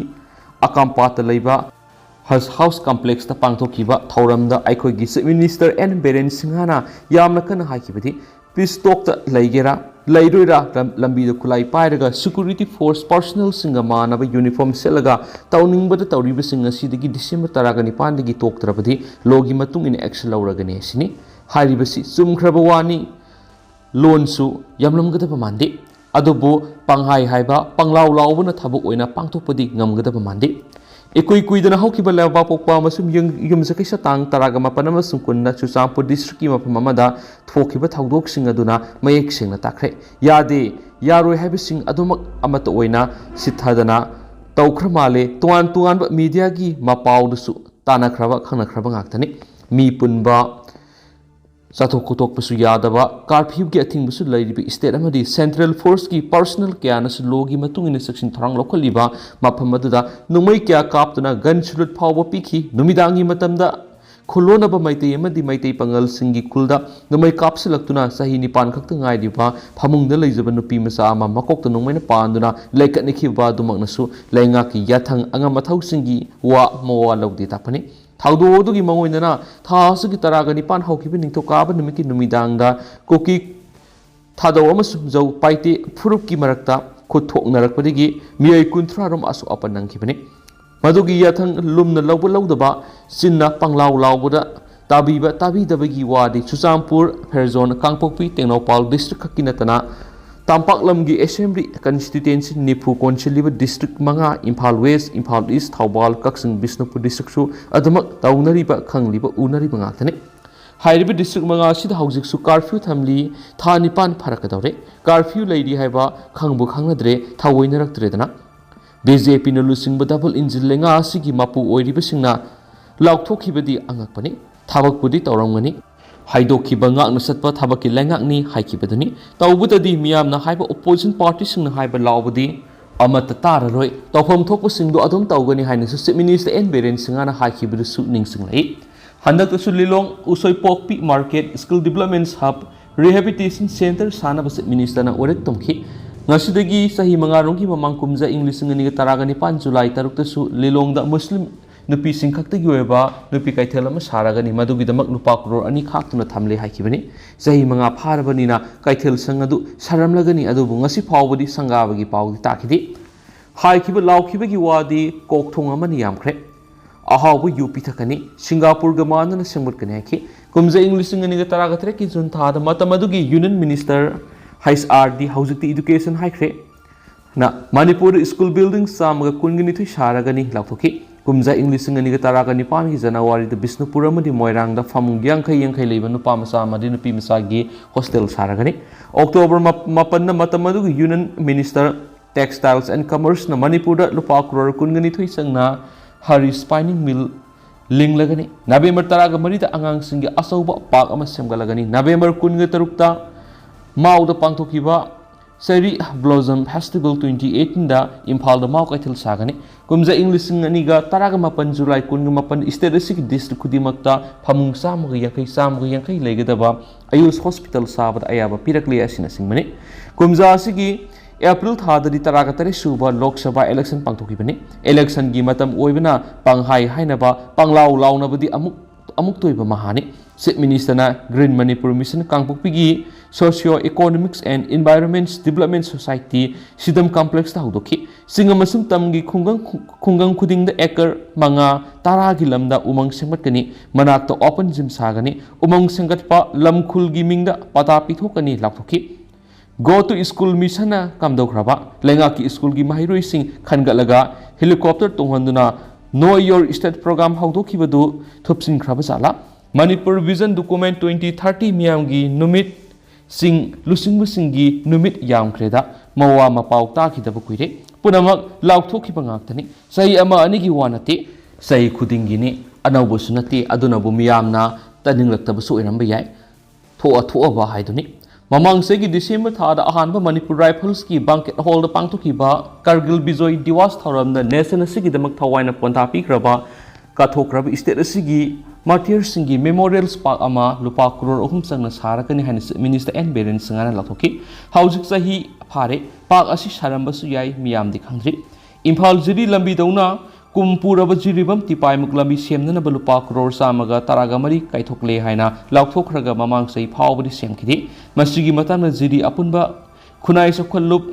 ꯑꯀꯥꯝꯄꯥꯠꯇ ꯂꯩꯕ ꯍꯖ ꯍꯥꯎꯁ ꯀꯝꯄ꯭ꯂꯦꯛꯁꯇ ꯄꯥꯡꯊꯣꯛꯈꯤꯕ ꯊꯧꯔꯝꯗ ꯑꯩꯈꯣꯏꯒꯤ ꯆꯤꯐ ꯃꯤꯅꯤꯁꯇꯔ ꯑꯦꯟ ꯕꯤꯔꯦꯟ ꯁꯤꯡꯍꯅ ꯌꯥꯝꯅ ꯀꯟꯅ ꯍꯥꯏꯈꯤꯕꯗꯤ, ꯄꯤꯁ ꯇꯣꯛꯇ ꯂꯩꯒꯦꯔꯥ ꯂꯩꯔꯣꯏꯔꯥ, ꯂꯝ-, ꯂꯝꯕꯤꯗ ꯈꯨꯠꯂꯥꯏ ꯄꯥꯏꯔꯒ ꯁꯦꯀ꯭ꯌꯨꯔꯤꯇꯤ ꯐꯣꯔꯁ ꯄꯥꯔꯁꯣꯅꯦꯜꯁꯤꯡꯒ ꯃꯥꯟꯅꯕ ꯌꯨꯅꯤꯐꯣꯔꯝ ꯁꯦꯠꯂꯒ ꯇꯧꯅꯤꯡꯕꯗ ꯇꯧꯔꯤꯕꯁꯤꯡ ꯑꯁꯤꯗꯒꯤ ꯗꯤꯁꯦꯝꯕꯔ ꯇꯔꯥꯒ ꯅꯤꯄꯥꯟꯗꯒꯤ ꯇꯣꯛꯇ꯭ꯔꯕꯗꯤ ꯂꯣꯒꯤ ꯃꯇꯨꯡ ꯏꯟꯅ ꯑꯦꯛꯁꯟ ꯂꯧꯔꯒꯅꯤ ꯁꯤꯅꯤ꯫ ꯍꯥꯏꯔꯤꯕꯁꯤ ꯆꯨꯝꯈ꯭ꯔꯕ ꯋꯥꯅꯤ꯫ ꯂꯣꯟꯁꯨ ꯌꯥꯝꯂꯝꯒꯗꯕ ꯃꯥꯟꯗꯦ꯫ ꯑꯗꯨꯕꯨ ꯄꯪꯍꯥꯏ ꯍꯥꯏꯕ, ꯄꯪꯂꯥꯎ ꯂꯥꯎꯕꯅ ꯊꯕꯛ ꯑꯣꯏꯅ ꯄꯥꯡꯊꯣꯛꯄꯗꯤ ꯉꯝꯒꯗꯕ ꯃꯥꯟꯗꯦ꯫ ꯏꯀꯨꯏ ꯀꯨꯏꯗꯅ ꯍꯧꯈꯤꯕ ꯂꯩꯕꯥꯛꯄꯣꯛꯄ ꯑꯃꯁꯨꯡ ꯌꯨꯝ-, ꯌꯨꯝꯁꯀꯩꯁ ꯇꯥꯡ ꯇꯔꯥꯒ ꯃꯥꯄꯟ ꯑꯃꯁꯨꯡ ꯀꯨꯟꯗ ꯆꯨꯔꯆꯥꯟꯄꯨꯔ ꯗꯤꯁꯇ꯭ꯔꯤꯛꯀꯤ ꯃꯐꯝ ꯑꯃꯗ ꯊꯣꯛꯈꯤꯕ ꯊꯧꯗꯣꯛꯁꯤꯡ ꯑꯗꯨꯅ ꯃꯌꯦꯛ ꯁꯦꯡꯅ ꯇꯥꯛꯈ꯭ꯔꯦ꯫ ꯌꯥꯗꯦ, ꯌꯥꯔꯣꯏ ꯍꯥꯏꯕꯁꯤꯡ ꯑꯗꯨꯃꯛ ꯑꯃꯠꯇ ꯑꯣꯏꯅ ꯁꯤꯠꯊꯗꯅ ꯇꯧꯈ꯭ꯔ ꯃꯥꯜꯂꯦ꯫ ꯇꯣꯉꯥꯟ ꯇꯣꯉꯥꯟꯕ ꯃꯤꯗꯤꯌꯥꯒꯤ ꯃꯄꯥꯎꯗꯁꯨ ꯇꯥꯟꯅꯈ꯭ꯔꯕ, ꯈꯪꯅꯈ꯭ꯔꯕ ꯉꯥꯛꯇꯅꯤ꯫ ꯃꯤ ꯄꯨꯟꯕ, ꯆꯠꯊꯣꯛ ꯈꯣꯠꯇꯣꯛꯄꯁꯨ ꯌꯥꯗꯕ, ꯀꯥꯔꯐ꯭ꯌꯨꯒꯤ ꯑꯊꯤꯡꯕꯁꯨ ꯂꯩꯔꯤꯕ ꯁ꯭ꯇꯦꯠ ꯑꯃꯗꯤ ꯁꯦꯟꯇ꯭ꯔꯦꯜ ꯐꯣꯔꯁꯀꯤ ꯄꯥꯔꯁꯣꯅꯦꯜ ꯀꯌꯥꯅꯁꯨ ꯂꯣꯒꯤ ꯃꯇꯨꯡ ꯏꯟꯅ ꯆꯦꯛꯁꯤꯟ ꯊꯧꯔꯥꯡ ꯂꯧꯈꯠꯂꯤꯕ ꯃꯐꯝ ꯑꯗꯨꯗ ꯅꯣꯡꯃꯩ ꯀꯌꯥ ꯀꯥꯞꯇꯨꯅ ꯒꯟ ꯁꯦꯂ꯭ꯌꯨꯠ ꯐꯥꯎꯕ ꯄꯤꯈꯤ꯫ ꯅꯨꯃꯤꯗꯥꯡꯒꯤ ꯃꯇꯝꯗ ꯈꯨꯜꯂꯣꯟꯅꯕ ꯃꯩꯇꯩ ꯑꯃꯗꯤ ꯃꯩꯇꯩ ꯄꯥꯉꯜꯁꯤꯡꯒꯤ ꯈꯨꯜꯗ ꯅꯣꯡꯃꯩ ꯀꯥꯞꯁꯤꯜꯂꯛꯇꯨꯅ ꯆꯍꯤ ꯅꯤꯄꯥꯟ ꯈꯛꯇ ꯉꯥꯏꯔꯤꯕ ꯐꯃꯨꯡꯗ ꯂꯩꯖꯕ ꯅꯨꯄꯤ ꯃꯆꯥ ꯑꯃ ꯃꯀꯣꯛꯇ ꯅꯣꯡꯃꯩꯅ ꯄꯥꯟꯗꯨꯅ ꯂꯩꯈꯠꯅꯈꯤꯕ ꯑꯗꯨꯃꯛꯅꯁꯨ ꯂꯩꯉꯥꯛꯀꯤ ꯌꯥꯊꯪ ꯑꯉꯝ ꯑꯊꯧꯁꯤꯡꯒꯤ ꯋꯥ ꯃꯋꯥ ꯂꯧꯗꯦ ꯇꯥꯛꯄꯅꯤ꯫ ꯊꯧꯗꯣꯛ ꯑꯗꯨꯒꯤ ꯃꯑꯣꯡ ꯑꯣꯏꯅꯅ ꯊꯥ ꯑꯁꯤꯒꯤ ꯇꯔꯥꯒ ꯅꯤꯄꯥꯟ ꯍꯧꯈꯤꯕ ꯅꯤꯡꯊꯧꯀꯥꯕ ꯅꯨꯃꯤꯠꯀꯤ ꯅꯨꯃꯤꯗꯥꯡꯗ ꯀꯨꯀꯤ, ꯊꯥꯗꯧ ꯑꯃꯁꯨꯡ ꯖꯧ ꯄꯥꯏꯇꯦ ꯐꯨꯔꯨꯞꯀꯤ ꯃꯔꯛꯇ ꯈꯨꯠ ꯊꯣꯛꯅꯔꯛꯄꯗꯒꯤ ꯃꯤꯑꯣꯏ ꯀꯨꯟꯊ꯭ꯔꯥ ꯔꯣꯝ ꯑꯁꯣꯛ ꯑꯄꯟ ꯅꯪꯈꯤꯕꯅꯤ꯫ ꯃꯗꯨꯒꯤ ꯌꯥꯊꯪ ꯂꯨꯝꯅ ꯂꯧꯕ ꯂꯧꯗꯕ, ꯆꯤꯟꯅ ꯄꯪꯂꯥꯎ ꯂꯥꯎꯕꯗ ꯇꯥꯕꯤꯕ ꯇꯥꯕꯤꯗꯕꯒꯤ ꯋꯥꯗꯤ ꯆꯨꯔꯆꯥꯟꯄꯨꯔ, ꯐꯦꯔꯖꯣꯟ, ꯀꯥꯡꯄꯣꯛꯄꯤ, ꯇꯦꯡꯅꯧꯄꯜ ꯗꯤꯁꯇ꯭ꯔꯤꯛ ꯈꯛꯀꯤ ꯅꯠꯇꯅ ꯇꯝꯄꯥꯛ ꯂꯝꯒꯤ ꯑꯦꯁꯦꯝꯕ꯭ꯂꯤ ꯀꯟꯁꯇꯤꯇ꯭ꯋꯦꯟꯁꯤ ꯅꯤꯐꯨ ꯀꯣꯟꯁꯤꯜꯂꯤꯕ ꯗꯤꯁꯇ꯭ꯔꯤꯛ ꯃꯉꯥ, ꯏꯝꯐꯥꯜ ꯋꯦꯁ, ꯏꯝꯐꯥꯜ ꯏꯁ, ꯊꯧꯕꯥꯜ, ꯀꯛꯆꯤꯡ, ꯕꯤꯁꯅꯨꯄꯨꯔ ꯗꯤꯁꯇ꯭ꯔꯤꯛꯁꯨ ꯑꯗꯨꯃꯛ ꯇꯧꯅꯔꯤꯕ, ꯈꯪꯂꯤꯕ, ꯎꯅꯔꯤꯕ ꯉꯥꯛꯇꯅꯤ꯫ ꯍꯥꯏꯔꯤꯕ ꯗꯤꯁꯇ꯭ꯔꯤꯛ ꯃꯉꯥ ꯑꯁꯤꯗ ꯍꯧꯖꯤꯛꯁꯨ ꯀꯥꯔꯐ꯭ꯌꯨ ꯊꯝꯂꯤ꯫ ꯊꯥ ꯅꯤꯄꯥꯟ ꯐꯥꯔꯛꯀꯗꯧꯔꯦ꯫ ꯀꯥꯔꯐ꯭ꯌꯨ ꯂꯩꯔꯤ ꯍꯥꯏꯕ ꯈꯪꯕꯨ ꯈꯪꯅꯗ꯭ꯔꯦ, ꯊꯑꯣꯏꯅꯔꯛꯇ꯭ꯔꯦꯗꯅ꯫ ꯕꯤ ꯖꯦ ꯄꯤꯅ ꯂꯨꯆꯤꯡꯕ ꯗꯕꯜ ꯏꯟꯖꯤꯟ ꯂꯩꯉꯥꯛ ꯑꯁꯤꯒꯤ ꯃꯄꯨ ꯑꯣꯏꯔꯤꯕꯁꯤꯡꯅ ꯂꯥꯎꯊꯣꯛꯈꯤꯕꯗꯤ ꯑꯉꯛꯄꯅꯤ꯫ ꯊꯕꯛꯄꯨꯗꯤ ꯇꯧꯔꯝꯒꯅꯤ꯫ ꯍꯥꯏꯗꯣꯛꯈꯤꯕ ꯉꯥꯛꯅ ꯆꯠꯄ ꯊꯕꯛꯀꯤ ꯂꯩꯉꯥꯛꯅꯤ ꯍꯥꯏꯈꯤꯕꯗꯨꯅꯤ꯫ ꯇꯧꯕꯇꯗꯤ ꯃꯤꯌꯥꯝꯅ ꯍꯥꯏꯕ opposition partyꯁꯤꯡꯅ ꯍꯥꯏꯕ ꯂꯥꯎꯕꯗꯤ ꯑꯃꯠꯇ ꯇꯥꯔꯔꯣꯏ, ꯇꯧꯐꯝ ꯊꯣꯛꯄꯁꯤꯡꯗꯨ ꯑꯗꯨꯝ ꯇꯧꯒꯅꯤ ꯍꯥꯏꯅꯁꯨ Chief Minister N ꯕꯤꯔꯦꯟ ꯁꯤꯡꯍꯅ ꯍꯥꯏꯈꯤꯕꯗꯨꯁꯨ ꯅꯤꯡꯁꯤꯡꯂꯛꯏ꯫ ꯍꯟꯗꯛꯇꯁꯨ ꯂꯤꯂꯣꯡ ꯎꯁꯣꯏꯄꯣꯛꯄꯤ market, skill development hub, rehabilitation centre ꯁꯥꯅꯕ Chief Ministerꯅ ꯋꯥꯔꯦꯞ ꯇꯧꯈꯤ꯫ ꯉꯁꯤꯗꯒꯤ ꯆꯍꯤ ꯃꯉꯥꯔꯣꯝꯒꯤ ꯃꯃꯥꯡ ꯀꯨꯝꯖꯥ ꯏꯪ ꯂꯤꯁꯤꯡ ꯑꯅꯤꯒ ꯇꯔꯥꯒ ꯅꯤꯄꯥꯟ July ꯇꯔꯨꯛꯇꯁꯨ ꯂꯤꯂꯣꯡꯗ ꯃꯨꯁꯂꯤꯝ ꯅꯨꯄꯤꯁꯤꯡ ꯈꯛꯇꯒꯤ ꯑꯣꯏꯕ ꯅꯨꯄꯤ ꯀꯩꯊꯦꯜ ꯑꯃ ꯁꯥꯔꯒꯅꯤ꯫ ꯃꯗꯨꯒꯤꯗꯃꯛ ꯂꯨꯄꯥ ꯀ꯭ꯔꯣꯔ ꯑꯅꯤ ꯈꯥꯛꯇꯨꯅ ꯊꯝꯂꯦ ꯍꯥꯏꯈꯤꯕꯅꯤ꯫ ꯆꯍꯤ ꯃꯉꯥ ꯐꯥꯔꯕꯅꯤꯅ ꯀꯩꯊꯦꯜ ꯁꯪ ꯑꯗꯨ ꯁꯥꯔꯝꯂꯒꯅꯤ, ꯑꯗꯨꯕꯨ ꯉꯁꯤ ꯐꯥꯎꯕꯗꯤ ꯁꯪꯒꯥꯕꯒꯤ ꯄꯥꯎꯗꯤ ꯇꯥꯈꯤꯗꯦ꯫ ꯍꯥꯏꯈꯤꯕ ꯂꯥꯎꯈꯤꯕꯒꯤ ꯋꯥꯗꯤ ꯀꯣꯛ ꯊꯣꯡ ꯑꯃꯅ ꯌꯥꯝꯈ꯭ꯔꯦ꯫ ꯑꯍꯥꯎꯕ ꯌꯨ ꯄꯤꯊꯛꯀꯅꯤ, ꯁꯤꯡꯒꯥꯄꯨꯔꯒ ꯃꯥꯟꯅꯅ ꯁꯦꯝꯒꯠꯀꯅꯤ ꯍꯥꯏꯈꯤ꯫ ꯀꯨꯝꯖꯥ ꯏꯪ ꯂꯤꯁꯤꯡ ꯑꯅꯤꯒ ꯇꯔꯥꯒ ꯇꯔꯦꯠꯀꯤ June ꯊꯥꯗ ꯃꯇꯝ ꯑꯗꯨꯒꯤ Union Minister H R D, ꯍꯧꯖꯤꯛꯇꯤ Education ꯍꯥꯏꯈ꯭ꯔꯦ, ꯅ ꯃꯅꯤꯄꯨꯔꯗ school building ꯆꯥꯝꯃꯒ ꯀꯨꯟꯒ ꯅꯤꯊꯣꯏ ꯁꯥꯔꯒꯅꯤ ꯂꯥꯎꯊꯣꯛꯈꯤ꯫ ꯀꯨꯝꯖꯥ ꯏꯪ ꯂꯤꯁꯤꯡ ꯑꯅꯤꯒ ꯇꯔꯥꯒ ꯅꯤꯄꯥꯟꯒꯤ Januaryꯗ ꯕꯤꯁꯅꯨꯄꯨꯔ ꯑꯃꯗꯤ ꯃꯣꯏꯔꯥꯡꯗ ꯐꯃꯨꯡ ꯌꯥꯡꯈꯩ ꯌꯥꯡꯈꯩ ꯂꯩꯕ ꯅꯨꯄꯥ ꯃꯆꯥ ꯑꯃꯗꯤ ꯅꯨꯄꯤ ꯃꯆꯥꯒꯤ hostel ꯁꯥꯔꯒꯅꯤ꯫ October ꯃꯥꯄꯟꯗ ꯃꯇꯝ ꯑꯗꯨꯒꯤ Union Minister Textiles and Commerceꯅ ꯃꯅꯤꯄꯨꯔꯗ ꯂꯨꯄꯥ ꯀ꯭ꯔꯣꯔ ꯀꯨꯟꯒ ꯅꯤꯊꯣꯏ ꯆꯪꯅ ꯍꯔꯤ spinning mill ꯂꯤꯡꯂꯒꯅꯤ꯫ November ꯇꯔꯥꯒ ꯃꯔꯤꯗ ꯑꯉꯥꯡꯁꯤꯡꯒꯤ ꯑꯆꯧꯕ park ꯑꯃ ꯁꯦꯝꯒꯠꯂꯒꯅꯤ꯫ November ꯀꯨꯟꯒ ꯇꯔꯨꯛꯇ ꯃꯥꯎꯗ ꯄꯥꯡꯊꯣꯛꯈꯤꯕ Cherry Blossom Festival twenty eighteenꯗ ꯏꯝꯐꯥꯜꯗ ꯃꯥꯎ ꯀꯩꯊꯦꯜ ꯁꯥꯒꯅꯤ꯫ ꯀꯨꯝꯖꯥ ꯏꯪ ꯂꯤꯁꯤꯡ ꯑꯅꯤꯒ ꯇꯔꯥꯒ ꯃꯥꯄꯟ July ꯀꯨꯟꯒ ꯃꯥꯄꯟ state ꯑꯁꯤꯒꯤ district ꯈꯨꯗꯤꯡꯃꯛꯇ ꯐꯃꯨꯡ ꯆꯥꯝꯃꯒ ꯌꯥꯡꯈꯩ, ꯆꯥꯝꯃꯒ ꯌꯥꯡꯈꯩ ꯂꯩꯒꯗꯕ ꯑꯌꯨꯁ hospital ꯁꯥꯕꯗ ꯑꯌꯥꯕ ꯄꯤꯔꯛꯂꯦ ꯑꯁꯤꯅꯆꯤꯡꯕꯅꯤ꯫ ꯀꯨꯝꯖꯥ ꯑꯁꯤꯒꯤ April ꯊꯥꯗꯗꯤ ꯇꯔꯥꯒ ꯇꯔꯦꯠ ꯁꯨꯕ Lok Sabha election ꯄꯥꯡꯊꯣꯛꯈꯤꯕꯅꯤ꯫ Electionꯒꯤ ꯃꯇꯝ ꯑꯣꯏꯕꯅ ꯄꯪꯍꯥꯏ ꯍꯥꯏꯅꯕ, ꯄꯪꯂꯥꯎ ꯂꯥꯎꯅꯕꯗꯤ ꯑꯃꯨꯛ, ꯑꯃꯨꯛꯇ ꯑꯣꯏꯕ ꯃꯍꯥꯅꯤ꯫ Chief Ministerꯅ Green Manipur Mission ꯀꯥꯡꯄꯣꯛꯄꯤꯒꯤ Socio Economics and Environment Development Society, ꯁꯤꯗꯝ complexꯇ ꯍꯧꯗꯣꯛꯈꯤ꯫ ꯆꯤꯡ ꯑꯃꯁꯨꯡ ꯇꯝꯒꯤ ꯈꯨꯡꯒꯪ, ꯈꯨꯡꯒꯪ ꯈꯨꯗꯤꯡꯗ acre ꯃꯉꯥ, ꯇꯔꯥꯒꯤ ꯂꯝꯗ ꯎꯃꯪ ꯁꯦꯝꯒꯠꯀꯅꯤ꯫ ꯃꯅꯥꯛꯇ open gym ꯁꯥꯒꯅꯤ꯫ ꯎꯃꯪ ꯁꯦꯝꯒꯠꯄ ꯂꯝ ꯈꯨꯜꯒꯤ ꯃꯤꯡꯗ ꯄꯇꯥ ꯄꯤꯊꯣꯛꯀꯅꯤ ꯂꯥꯎꯊꯣꯛꯈꯤ꯫ Go to School Missionꯅ ꯀꯝꯗꯧꯈ꯭ꯔꯕ? ꯂꯩꯉꯥꯛꯀꯤ ꯁ꯭ꯀꯨꯜꯒꯤ ꯃꯍꯩꯔꯣꯏꯁꯤꯡ ꯈꯟꯒꯠꯂꯒ helicopter ꯇꯣꯡꯍꯟꯗꯨꯅ Know Your State program ꯍꯧꯗꯣꯛꯈꯤꯕꯗꯨ ꯊꯨꯞꯆꯤꯟꯈ꯭ꯔꯕ ꯖꯥꯠꯂꯥ? Manipur Vision Document twenty thirty ꯃꯤꯌꯥꯝꯒꯤ ꯅꯨꯃꯤꯠꯁꯤꯡ, ꯂꯨꯆꯤꯡꯕꯁꯤꯡꯒꯤ ꯅꯨꯃꯤꯠ ꯌꯥꯝꯈ꯭ꯔꯦꯗ꯫ ꯃꯋꯥ ꯃꯄꯥꯎ ꯇꯥꯈꯤꯗꯕ ꯀꯨꯏꯔꯦ꯫ ꯄꯨꯝꯅꯃꯛ ꯂꯥꯎꯊꯣꯛꯈꯤꯕ ꯉꯥꯛꯇꯅꯤ꯫ ꯆꯍꯤ ꯑꯃ ꯑꯅꯤꯒꯤ ꯋꯥ ꯅꯠꯇꯦ, ꯆꯍꯤ ꯈꯨꯗꯤꯡꯒꯤꯅꯤ꯫ ꯑꯅꯧꯕꯁꯨ ꯅꯠꯇꯦ꯫ ꯑꯗꯨꯅꯕꯨ ꯃꯤꯌꯥꯝꯅ ꯇꯥꯅꯤꯡꯂꯛꯇꯕꯁꯨ ꯑꯣꯏꯔꯝꯕ ꯌꯥꯏ꯫ ꯊꯣꯛꯑ ꯊꯣꯛꯑꯕ ꯍꯥꯏꯗꯨꯅꯤ꯫ ꯃꯃꯥꯡ ꯆꯍꯤꯒꯤ ꯗꯤꯁꯦꯝꯕꯔ ꯊꯥꯗ ꯑꯍꯥꯟꯕ ꯃꯅꯤꯄꯨꯔ ꯔꯥꯏꯐꯜꯁꯀꯤ ꯕꯥꯡꯀꯦꯠ ꯍꯣꯜꯗ ꯄꯥꯡꯊꯣꯛꯈꯤꯕ ꯀꯥꯔꯒꯤꯜ ꯕꯤꯖꯣꯏ ꯗꯤꯋꯥꯁ ꯊꯧꯔꯝꯗ ꯅꯦꯁꯟ ꯑꯁꯤꯒꯤꯗꯃꯛ ꯊꯋꯥꯏꯅ ꯄꯣꯟꯊꯥ ꯄꯤꯈ꯭ꯔꯕ, ꯀꯠꯊꯣꯛꯈ꯭ꯔꯕ ꯏꯁꯇꯦꯠ ꯑꯁꯤꯒꯤ ꯃꯥꯔꯇꯤꯌꯔꯁꯤꯡꯒꯤ ꯃꯦꯃꯣꯔꯤꯌꯦꯜꯁ ꯄꯥꯛ ꯑꯃ ꯂꯨꯄꯥ ꯀ꯭ꯔꯣꯔ ꯑꯍꯨꯝ ꯆꯪꯅ ꯁꯥꯔꯒꯅꯤ ꯍꯥꯏꯅ ꯆꯤꯐ ꯃꯤꯅꯤꯁꯇꯔ ꯑꯦꯟ ꯕꯤꯔꯦꯟ ꯁꯤꯡꯍꯅ ꯂꯥꯎꯊꯣꯛꯈꯤ꯫ ꯍꯧꯖꯤꯛ ꯆꯍꯤ ꯐꯥꯔꯦ, ꯄꯥꯛ ꯑꯁꯤ ꯁꯥꯔꯝꯕꯁꯨ ꯌꯥꯏ, ꯃꯤꯌꯥꯝꯗꯤ ꯈꯪꯗ꯭ꯔꯤ꯫ ꯏꯝꯐꯥꯜ ꯖꯤꯔꯤ ꯂꯝꯕꯤꯗꯧꯅ ꯀꯨꯝ ꯄꯨꯔꯕ ꯖꯤꯔꯤꯕꯥꯝ ꯇꯤꯄꯥꯏꯃꯨꯛ ꯂꯝꯕꯤ ꯁꯦꯝꯅꯅꯕ ꯂꯨꯄꯥ ꯀ꯭ꯔꯣꯔ ꯆꯥꯝꯃꯒ ꯇꯔꯥꯒ ꯃꯔꯤ ꯀꯥꯏꯊꯣꯛꯂꯦ ꯍꯥꯏꯅ ꯂꯥꯎꯊꯣꯛꯈ꯭ꯔꯒ ꯃꯃꯥꯡ ꯆꯍꯤ ꯐꯥꯎꯕꯗꯤ ꯁꯦꯝꯈꯤꯗꯦ꯫ ꯃꯁꯤꯒꯤ ꯃꯇꯥꯡꯗ ꯖꯤꯔꯤ ꯑꯄꯨꯟꯕ ꯈꯨꯟꯅꯥꯏ ꯆꯥꯎꯈꯠꯂꯨꯞ,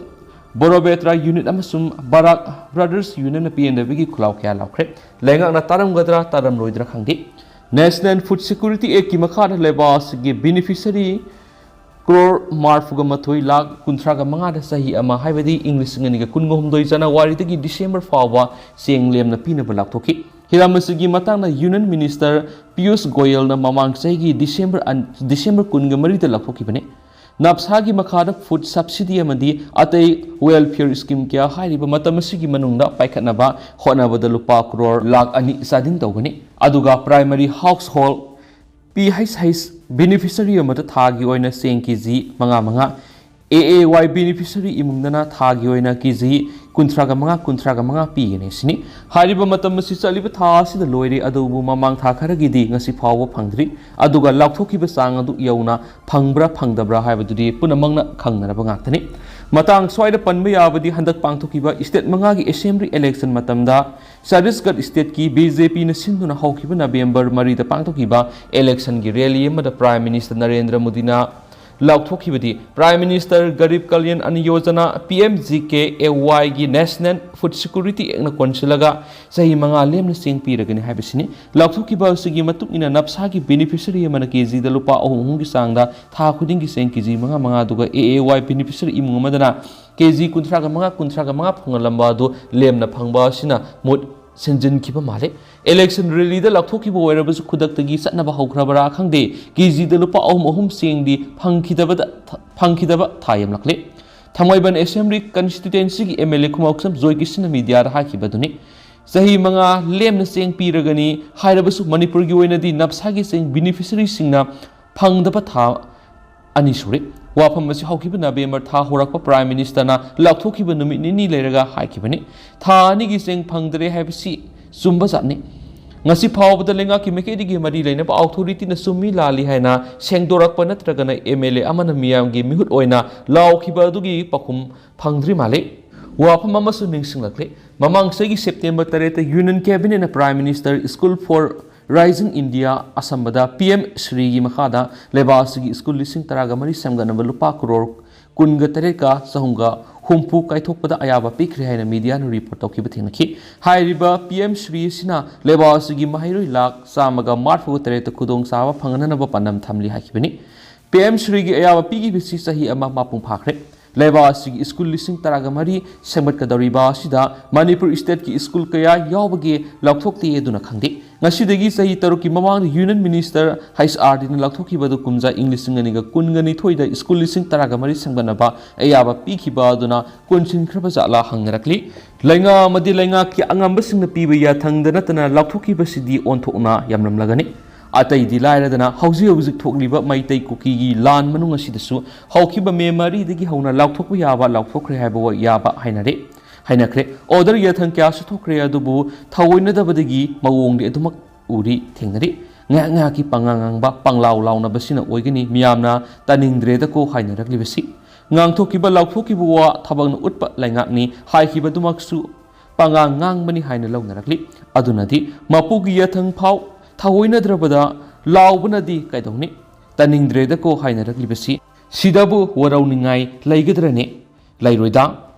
ꯕꯣꯔꯣꯕꯦꯇ꯭ꯔꯥ ꯌꯨꯅꯤꯠ ꯑꯃꯁꯨꯡ ꯕꯔꯥꯛ ꯕ꯭ꯔꯗꯔꯁ ꯌꯨꯅꯤꯌꯟꯅ ꯄꯦꯟꯗꯕꯒꯤ ꯈꯨꯜꯂꯥꯎ ꯀꯌꯥ ꯂꯥꯎꯈ꯭ꯔꯦ꯫ ꯂꯩꯉꯥꯛꯅ ꯇꯥꯔꯝꯒꯗ꯭ꯔꯥ ꯇꯥꯔꯝꯂꯣꯏꯗ꯭ꯔꯥ ꯈꯪꯗꯦ꯫ ꯅꯦꯁꯅꯦꯜ ꯐꯨꯗ ꯁꯦꯀ꯭ꯌꯨꯔꯤꯇꯤ ꯑꯦꯛꯀꯤ ꯃꯈꯥꯗ ꯂꯩꯕꯥꯛ ꯑꯁꯤꯒꯤ ꯕꯦꯅꯤꯐꯤꯁꯔꯤ ꯀ꯭ꯔꯣꯔ ꯃꯔꯤꯐꯨꯒ ꯃꯥꯊꯣꯏ ꯂꯥꯈ ꯀꯨꯟꯊ꯭ꯔꯥꯒ ꯃꯉꯥꯗ ꯆꯍꯤ ꯑꯃ, ꯍꯥꯏꯕꯗꯤ ꯏꯪ ꯂꯤꯁꯤꯡ ꯑꯅꯤꯒ ꯀꯨꯟꯒ ꯍꯨꯝꯗꯣꯏ ꯖꯅꯋꯥꯔꯤꯗꯒꯤ ꯗꯤꯁꯦꯝꯕꯔ ꯐꯥꯎꯕ ꯆꯦꯡ ꯂꯦꯝꯅ ꯄꯤꯅꯕ ꯂꯥꯎꯊꯣꯛꯈꯤ꯫ ꯍꯤꯔꯝ ꯑꯁꯤꯒꯤ ꯃꯇꯥꯡꯗ ꯌꯨꯅꯤꯌꯟ ꯃꯤꯅꯤꯁꯇꯔ ꯄꯤꯌꯨꯁ ꯒꯣꯌꯜꯅ ꯃꯃꯥꯡ ꯆꯍꯤꯒꯤ ꯗꯤꯁꯦꯝꯕꯔ ꯑꯟ-, ꯗꯤꯁꯦꯝꯕꯔ ꯀꯨꯟꯒ ꯃꯔꯤꯗ ꯂꯥꯎꯊꯣꯛꯈꯤꯕꯅꯤ꯫ ꯅꯞꯁꯥꯒꯤ ꯃꯈꯥꯗ ꯐꯨꯗ ꯁꯕꯁꯤꯗꯤ ꯑꯃꯗꯤ ꯑꯇꯩ ꯋꯦꯜꯐꯤꯌꯔ ꯁ꯭ꯀꯤꯝ ꯀꯌꯥ ꯍꯥꯏꯔꯤꯕ ꯃꯇꯝ ꯑꯁꯤꯒꯤ ꯃꯅꯨꯡꯗ ꯄꯥꯏꯈꯠꯅꯕ ꯍꯣꯠꯅꯕꯗ ꯂꯨꯄꯥ ꯀ꯭ꯔꯣꯔ ꯂꯥꯈ ꯑꯅꯤ ꯆꯥꯗꯤꯡ ꯇꯧꯒꯅꯤ꯫ ꯑꯗꯨꯒ primary household P H H beneficiary ꯑꯃꯗ ꯊꯥꯒꯤ ꯑꯣꯏꯅ ꯆꯦꯡ ꯀꯦ ꯖꯤ ꯃꯉꯥ ꯃꯉꯥ, ꯑꯦ ꯑꯦ ꯋꯥꯏ ꯕꯦꯅꯤꯐꯤꯁꯔꯤ ꯏꯃꯨꯡꯗꯅ ꯊꯥꯒꯤ ꯑꯣꯏꯅ ꯀꯦ ꯖꯤ ꯀꯨꯟꯊ꯭ꯔꯥꯒ ꯃꯉꯥ, ꯀꯨꯟꯊ꯭ꯔꯥꯒ ꯃꯉꯥ ꯄꯤꯒꯅꯤ ꯁꯤꯅꯤ꯫ ꯍꯥꯏꯔꯤꯕ ꯃꯇꯝ ꯑꯁꯤ ꯆꯠꯂꯤꯕ ꯊꯥ ꯑꯁꯤꯗ ꯂꯣꯏꯔꯦ, ꯑꯗꯨꯕꯨ ꯃꯃꯥꯡ ꯊꯥ ꯈꯔꯒꯤꯗꯤ ꯉꯁꯤ ꯐꯥꯎꯕ ꯐꯪꯗ꯭ꯔꯤ꯫ ꯑꯗꯨꯒ ꯂꯥꯎꯊꯣꯛꯈꯤꯕ ꯆꯥꯡ ꯑꯗꯨ ꯌꯧꯅ ꯐꯪꯕ꯭ꯔꯥ ꯐꯪꯗꯕ꯭ꯔꯥ ꯍꯥꯏꯕꯗꯨꯗꯤ ꯄꯨꯝꯅꯃꯛꯅ ꯈꯪꯅꯔꯕ ꯉꯥꯛꯇꯅꯤ꯫ ꯃꯇꯥꯡ ꯁ꯭ꯋꯥꯏꯗ ꯄꯟꯕ ꯌꯥꯕꯗꯤ ꯍꯟꯗꯛ ꯄꯥꯡꯊꯣꯛꯈꯤꯕ ꯏꯁꯇꯦꯠ ꯃꯉꯥꯒꯤ ꯑꯦꯁꯦꯝꯕ꯭ꯂꯤ ꯏꯂꯦꯛꯁꯟ ꯃꯇꯝꯗ ꯆꯇꯤꯁꯒꯔ ꯏꯁꯇꯦꯠꯀꯤ ꯕꯤ ꯖꯦ ꯄꯤꯅ ꯁꯤꯟꯗꯨꯅ ꯍꯧꯈꯤꯕ ꯅꯕꯦꯝꯕꯔ ꯃꯔꯤꯗ ꯄꯥꯡꯊꯣꯛꯈꯤꯕ ꯏꯂꯦꯛꯁꯟꯒꯤ ꯔꯦꯂꯤ ꯑꯃꯗ ꯄ꯭ꯔꯥꯏꯝ ꯃꯤꯅꯤꯁꯇꯔ ꯅꯔꯦꯟꯗ꯭ꯔ ꯃꯣꯗꯤꯅ ꯂꯥꯎꯊꯣꯛꯈꯤꯕꯗꯤ, prime minister Garib Kalyan Anna Yojana, P M G K A ꯋꯥꯏꯒꯤ ꯅꯦꯁꯅꯦꯜ ꯐꯨꯗ ꯁꯦꯀ꯭ꯌꯨꯔꯤꯇꯤ ꯑꯦꯛꯅ ꯀꯣꯟꯁꯤꯜꯂꯒ ꯆꯍꯤ ꯃꯉꯥ ꯂꯦꯝꯅ ꯆꯦꯡ ꯄꯤꯔꯒꯅꯤ ꯍꯥꯏꯕꯁꯤꯅꯤ꯫ ꯂꯥꯎꯊꯣꯛꯈꯤꯕ ꯑꯁꯤꯒꯤ ꯃꯇꯨꯡ ꯏꯟꯅ ꯅꯞꯁꯥꯒꯤ ꯕꯦꯅꯤꯐꯤꯁꯔꯤ ꯑꯃꯅ ꯀꯦ ꯖꯤꯗ ꯂꯨꯄꯥ ꯑꯍꯨꯝ ꯑꯍꯨꯝꯒꯤ ꯆꯥꯡꯗ ꯊꯥ ꯈꯨꯗꯤꯡꯒꯤ ꯆꯦꯡ ꯀꯦ ꯖꯤ ꯃꯉꯥ ꯃꯉꯥ, ꯑꯗꯨꯒ ꯑꯦ ꯑꯦ ꯋꯥꯏ ꯕꯦꯅꯤꯐꯤꯁꯔꯤ ꯏꯃꯨꯡ ꯑꯃꯗꯅ ꯀꯦ ꯖꯤ ꯀꯨꯟꯊ꯭ꯔꯥꯒ ꯃꯉꯥ, ꯀꯨꯟꯊ꯭ꯔꯥꯒ ꯃꯉꯥ ꯐꯪꯍꯜꯂꯝꯕ ꯑꯗꯨ ꯂꯦꯝꯅ ꯐꯪꯕ ꯑꯁꯤꯅ ꯃꯍꯨꯠ ꯁꯤꯟꯖꯤꯟꯈꯤꯕ ꯃꯥꯜꯂꯦ꯫ ꯏꯂꯦꯛꯁꯟ ꯔꯦꯂꯤꯗ ꯂꯥꯎꯊꯣꯛꯈꯤꯕ ꯑꯣꯏꯔꯕꯁꯨ ꯈꯨꯗꯛꯇꯒꯤ ꯆꯠꯅꯕ ꯍꯧꯈ꯭ꯔꯕꯔꯥ ꯈꯪꯗꯦ, ꯀꯦ ꯖꯤꯗ ꯂꯨꯄꯥ ꯑꯍꯨꯝ ꯑꯍꯨꯝ ꯆꯦꯡꯗꯤ ꯐꯪꯈꯤꯗꯕꯗ, ꯐꯪꯈꯤꯗꯕ ꯊꯥ ꯌꯥꯝꯂꯛꯂꯦ꯫ ꯊꯥꯡꯃꯩꯕꯟ ꯑꯦꯁꯦꯝꯕ꯭ꯂꯤ ꯀꯟꯁꯇꯤꯇ꯭ꯋꯦꯟꯁꯤꯒꯤ ꯑꯦꯝ ꯑꯦꯜ ꯑꯦ ꯈꯨꯃꯥꯎꯁꯝ ꯖꯣꯏꯀꯤꯁꯟꯅ ꯃꯤꯗꯤꯌꯥꯗ ꯍꯥꯏꯈꯤꯕꯗꯨꯅꯤ꯫ ꯆꯍꯤ ꯃꯉꯥ ꯂꯦꯝꯅ ꯆꯦꯡ ꯄꯤꯔꯒꯅꯤ ꯍꯥꯏꯔꯕꯁꯨ ꯃꯅꯤꯄꯨꯔꯒꯤ ꯑꯣꯏꯅꯗꯤ ꯅꯞꯁꯥꯒꯤ ꯆꯦꯡ ꯕꯤꯅꯤꯐꯤꯁꯔꯤꯁꯤꯡꯅ ꯐꯪꯗꯕ ꯊꯥ ꯑꯅꯤ ꯁꯨꯔꯦ꯫ ꯋꯥꯐꯝ ꯑꯁꯤ ꯍꯧꯈꯤꯕ ꯅꯕꯦꯝꯕꯔ ꯊꯥ ꯍꯧꯔꯛꯄ ꯄ꯭ꯔꯥꯏꯝ ꯃꯤꯅꯤꯁꯇꯔꯅ ꯂꯥꯎꯊꯣꯛꯈꯤꯕ ꯅꯨꯃꯤꯠ ꯅꯤꯅꯤ ꯂꯩꯔꯒ ꯍꯥꯏꯈꯤꯕꯅꯤ꯫ ꯊꯥ ꯑꯅꯤꯒꯤ ꯆꯦꯡ ꯐꯪꯗ꯭ꯔꯦ ꯍꯥꯏꯕꯁꯤ ꯆꯨꯝꯕ ꯖꯥꯠꯅꯤ꯫ ꯉꯁꯤ ꯐꯥꯎꯕꯗ ꯂꯩꯉꯥꯛꯀꯤ ꯃꯥꯏꯀꯩꯗꯒꯤ ꯃꯔꯤ ꯂꯩꯅꯕ ꯑꯣꯊꯣꯔꯤꯇꯤꯅ ꯆꯨꯝꯃꯤ ꯂꯥꯜꯂꯤ ꯍꯥꯏꯅ ꯁꯦꯡꯗꯣꯔꯛꯄ ꯅꯠꯇ꯭ꯔꯒꯅ ꯑꯦꯝ ꯑꯦꯜ ꯑꯦ ꯑꯃꯅ ꯃꯤꯌꯥꯝꯒꯤ ꯃꯤꯍꯨꯠ ꯑꯣꯏꯅ ꯂꯥꯎꯈꯤꯕ ꯑꯗꯨꯒꯤ ꯄꯥꯎꯈꯨꯝ ꯐꯪꯗ꯭ꯔꯤ ꯃꯥꯜꯂꯤ꯫ ꯋꯥꯐꯝ ꯑꯃꯁꯨ ꯅꯤꯡꯁꯤꯡꯂꯛꯂꯦ꯫ ꯃꯃꯥꯡ ꯆꯍꯤꯒꯤ ꯁꯦꯞꯇꯦꯝꯕꯔ ꯇꯔꯦꯠꯇ ꯌꯨꯅꯤꯌꯟ ꯀꯦꯕꯤꯅꯦꯠꯅ prime minister school for rising India ꯑꯁꯝꯕꯗ ꯄꯤ ꯑꯦꯝ ꯁ꯭ꯔꯤꯒꯤ ꯃꯈꯥꯗ ꯂꯩꯕꯥꯛ ꯑꯁꯤꯒꯤ ꯁ꯭ꯀꯨꯜ ꯂꯤꯁꯤꯡ ꯇꯔꯥꯒ ꯃꯔꯤ ꯁꯦꯝꯒꯠꯅꯕ ꯂꯨꯄꯥ ꯀ꯭ꯔꯣꯔ ꯀꯨꯟꯒ ꯇꯔꯦꯠꯀ ꯆꯍꯨꯝꯒ ꯍꯨꯝꯐꯨ ꯀꯥꯏꯊꯣꯛꯄꯗ ꯑꯌꯥꯕ ꯄꯤꯈ꯭ꯔꯦ ꯍꯥꯏꯅ ꯃꯤꯗꯤꯌꯥꯅ ꯔꯤꯄꯣꯔꯠ ꯇꯧꯈꯤꯕ ꯊꯦꯡꯅꯈꯤ꯫ ꯍꯥꯏꯔꯤꯕ ꯄꯤ ꯑꯦꯝ ꯁ꯭ꯔꯤ ꯑꯁꯤꯅ ꯂꯩꯕꯥꯛ ꯑꯁꯤꯒꯤ ꯃꯍꯩꯔꯣꯏ ꯂꯥꯈ ꯆꯥꯝꯃꯒ ꯃꯔꯤꯐꯨꯒ ꯇꯔꯦꯠꯇ ꯈꯨꯗꯣꯡꯆꯥꯕ ꯐꯪꯍꯟꯅꯕ ꯄꯥꯟꯗꯝ ꯊꯝꯂꯤ ꯍꯥꯏꯈꯤꯕꯅꯤ꯫ ꯄꯤ ꯑꯦꯝ ꯁ꯭ꯔꯤꯒꯤ ꯑꯌꯥꯕ ꯄꯤꯈꯤꯕꯁꯤ ꯆꯍꯤ ꯑꯃ ꯃꯄꯨꯡ ꯐꯥꯈ꯭ꯔꯦ꯫ ꯂꯩꯕꯥꯛ ꯑꯁꯤꯒꯤ ꯁ꯭ꯀꯨꯜ ꯂꯤꯁꯤꯡ ꯇꯔꯥꯒ ꯃꯔꯤ ꯁꯦꯝꯒꯠꯀꯗꯧꯔꯤꯕ ꯑꯁꯤꯗ ꯃꯅꯤꯄꯨꯔ ꯁ꯭ꯇꯦꯠꯀꯤ ꯁ꯭ꯀꯨꯜ ꯀꯌꯥ ꯌꯥꯎꯕꯒꯦ ꯂꯥꯎꯊꯣꯛꯇꯦ ꯑꯗꯨꯅ ꯈꯪꯗꯦ꯫ ꯉꯁꯤꯗꯒꯤ ꯆꯍꯤ ꯇꯔꯨꯛꯀꯤ ꯃꯃꯥꯡꯗ ꯌꯨꯅꯤꯌꯟ ꯃꯤꯅꯤꯁꯇꯔ ꯍꯩꯆ ꯑꯥꯔ ꯗꯤꯅ ꯂꯥꯎꯊꯣꯛꯈꯤꯕ ꯑꯗꯨ ꯀꯨꯝꯖꯥ ꯏꯪ ꯂꯤꯁꯤꯡ ꯑꯅꯤꯒ ꯀꯨꯟꯒ ꯅꯤꯊꯣꯏꯗ ꯁ꯭ꯀꯨꯜ ꯂꯤꯁꯤꯡ ꯇꯔꯥꯒ ꯃꯔꯤ ꯁꯦꯝꯒꯠꯅꯕ ꯑꯌꯥꯕ ꯄꯤꯈꯤꯕ ꯑꯗꯨꯅ ꯀꯣꯟꯁꯤꯟꯈ꯭ꯔꯕ ꯖꯥꯠꯂꯥ ꯍꯪꯅꯔꯛꯂꯤ꯫ ꯂꯩꯉꯥꯛ ꯑꯃꯗꯤ ꯂꯩꯉꯥꯛꯀꯤ ꯑꯉꯝꯕꯁꯤꯡꯅ ꯄꯤꯕ ꯌꯥꯊꯪꯗ ꯅꯠꯇꯅ ꯂꯥꯎꯊꯣꯛꯈꯤꯕꯁꯤꯗꯤ ꯑꯣꯟꯊꯣꯛꯅ ꯌꯥꯝꯂꯝꯂꯒꯅꯤ꯫ ꯑꯇꯩꯗꯤ ꯂꯥꯏꯔꯗꯅ ꯍꯧꯖꯤꯛ ꯍꯧꯖꯤꯛ ꯊꯣꯛꯂꯤꯕ ꯃꯩꯇꯩ ꯀꯨꯀꯤꯒꯤ ꯂꯥꯟ ꯃꯅꯨꯡ ꯑꯁꯤꯗꯁꯨ ꯍꯧꯈꯤꯕ ꯃꯦ ꯃꯔꯤꯗꯒꯤ ꯍꯧꯅ ꯂꯥꯎꯊꯣꯛꯄ ꯌꯥꯕ ꯂꯥꯎꯊꯣꯛꯈ꯭ꯔꯦ ꯍꯥꯏꯕ ꯋꯥ ꯌꯥꯕ ꯍꯥꯏꯅꯔꯦ, ꯍꯥꯏꯅꯈ꯭ꯔꯦ꯫ ꯑꯣꯔꯗꯔ ꯌꯥꯊꯪ ꯀꯌꯥꯁꯨ ꯊꯣꯛꯈ꯭ꯔꯦ, ꯑꯗꯨꯕꯨ ꯊꯑꯣꯏꯅꯗꯕꯗꯒꯤ ꯃꯑꯣꯡꯗꯤ ꯑꯗꯨꯃꯛ ꯎꯔꯤ, ꯊꯦꯡꯅꯔꯤ꯫ ꯉꯥꯏꯍꯥꯛ ꯉꯥꯏꯍꯥꯛꯀꯤ ꯄꯉꯥꯡ ꯉꯥꯡꯕ, ꯄꯪꯂꯥꯎ ꯂꯥꯎꯅꯕꯁꯤꯅ ꯑꯣꯏꯒꯅꯤ ꯃꯤꯌꯥꯝꯅ ꯇꯥꯅꯤꯡꯗ꯭ꯔꯦꯗꯀꯣ ꯍꯥꯏꯅꯔꯛꯂꯤꯕꯁꯤ꯫ ꯉꯥꯡꯊꯣꯛꯈꯤꯕ, ꯂꯥꯎꯊꯣꯛꯈꯤꯕ ꯋꯥ ꯊꯕꯛꯅ ꯎꯠꯄ ꯂꯩꯉꯥꯛꯅꯤ ꯍꯥꯏꯈꯤꯕꯗꯨꯃꯛꯁꯨ ꯄꯉꯥꯡ ꯉꯥꯡꯕꯅꯤ ꯍꯥꯏꯅ ꯂꯧꯅꯔꯛꯂꯤ꯫ ꯑꯗꯨꯅꯗꯤ ꯃꯄꯨꯒꯤ ꯌꯥꯊꯪ ꯐꯥꯎ ꯊꯑꯣꯏꯅꯗ꯭ꯔꯕꯗ ꯂꯥꯎꯕꯅꯗꯤ ꯀꯩꯗꯧꯅꯤ? ꯇꯥꯅꯤꯡꯗ꯭ꯔꯦꯗꯀꯣ ꯍꯥꯏꯅꯔꯛꯂꯤꯕꯁꯤ ꯁꯤꯗꯕꯨ ꯋꯥꯔꯧꯅꯤꯡꯉꯥꯏ ꯂꯩꯒꯗ꯭ꯔꯅꯦ? ꯂꯩꯔꯣꯏꯗ꯫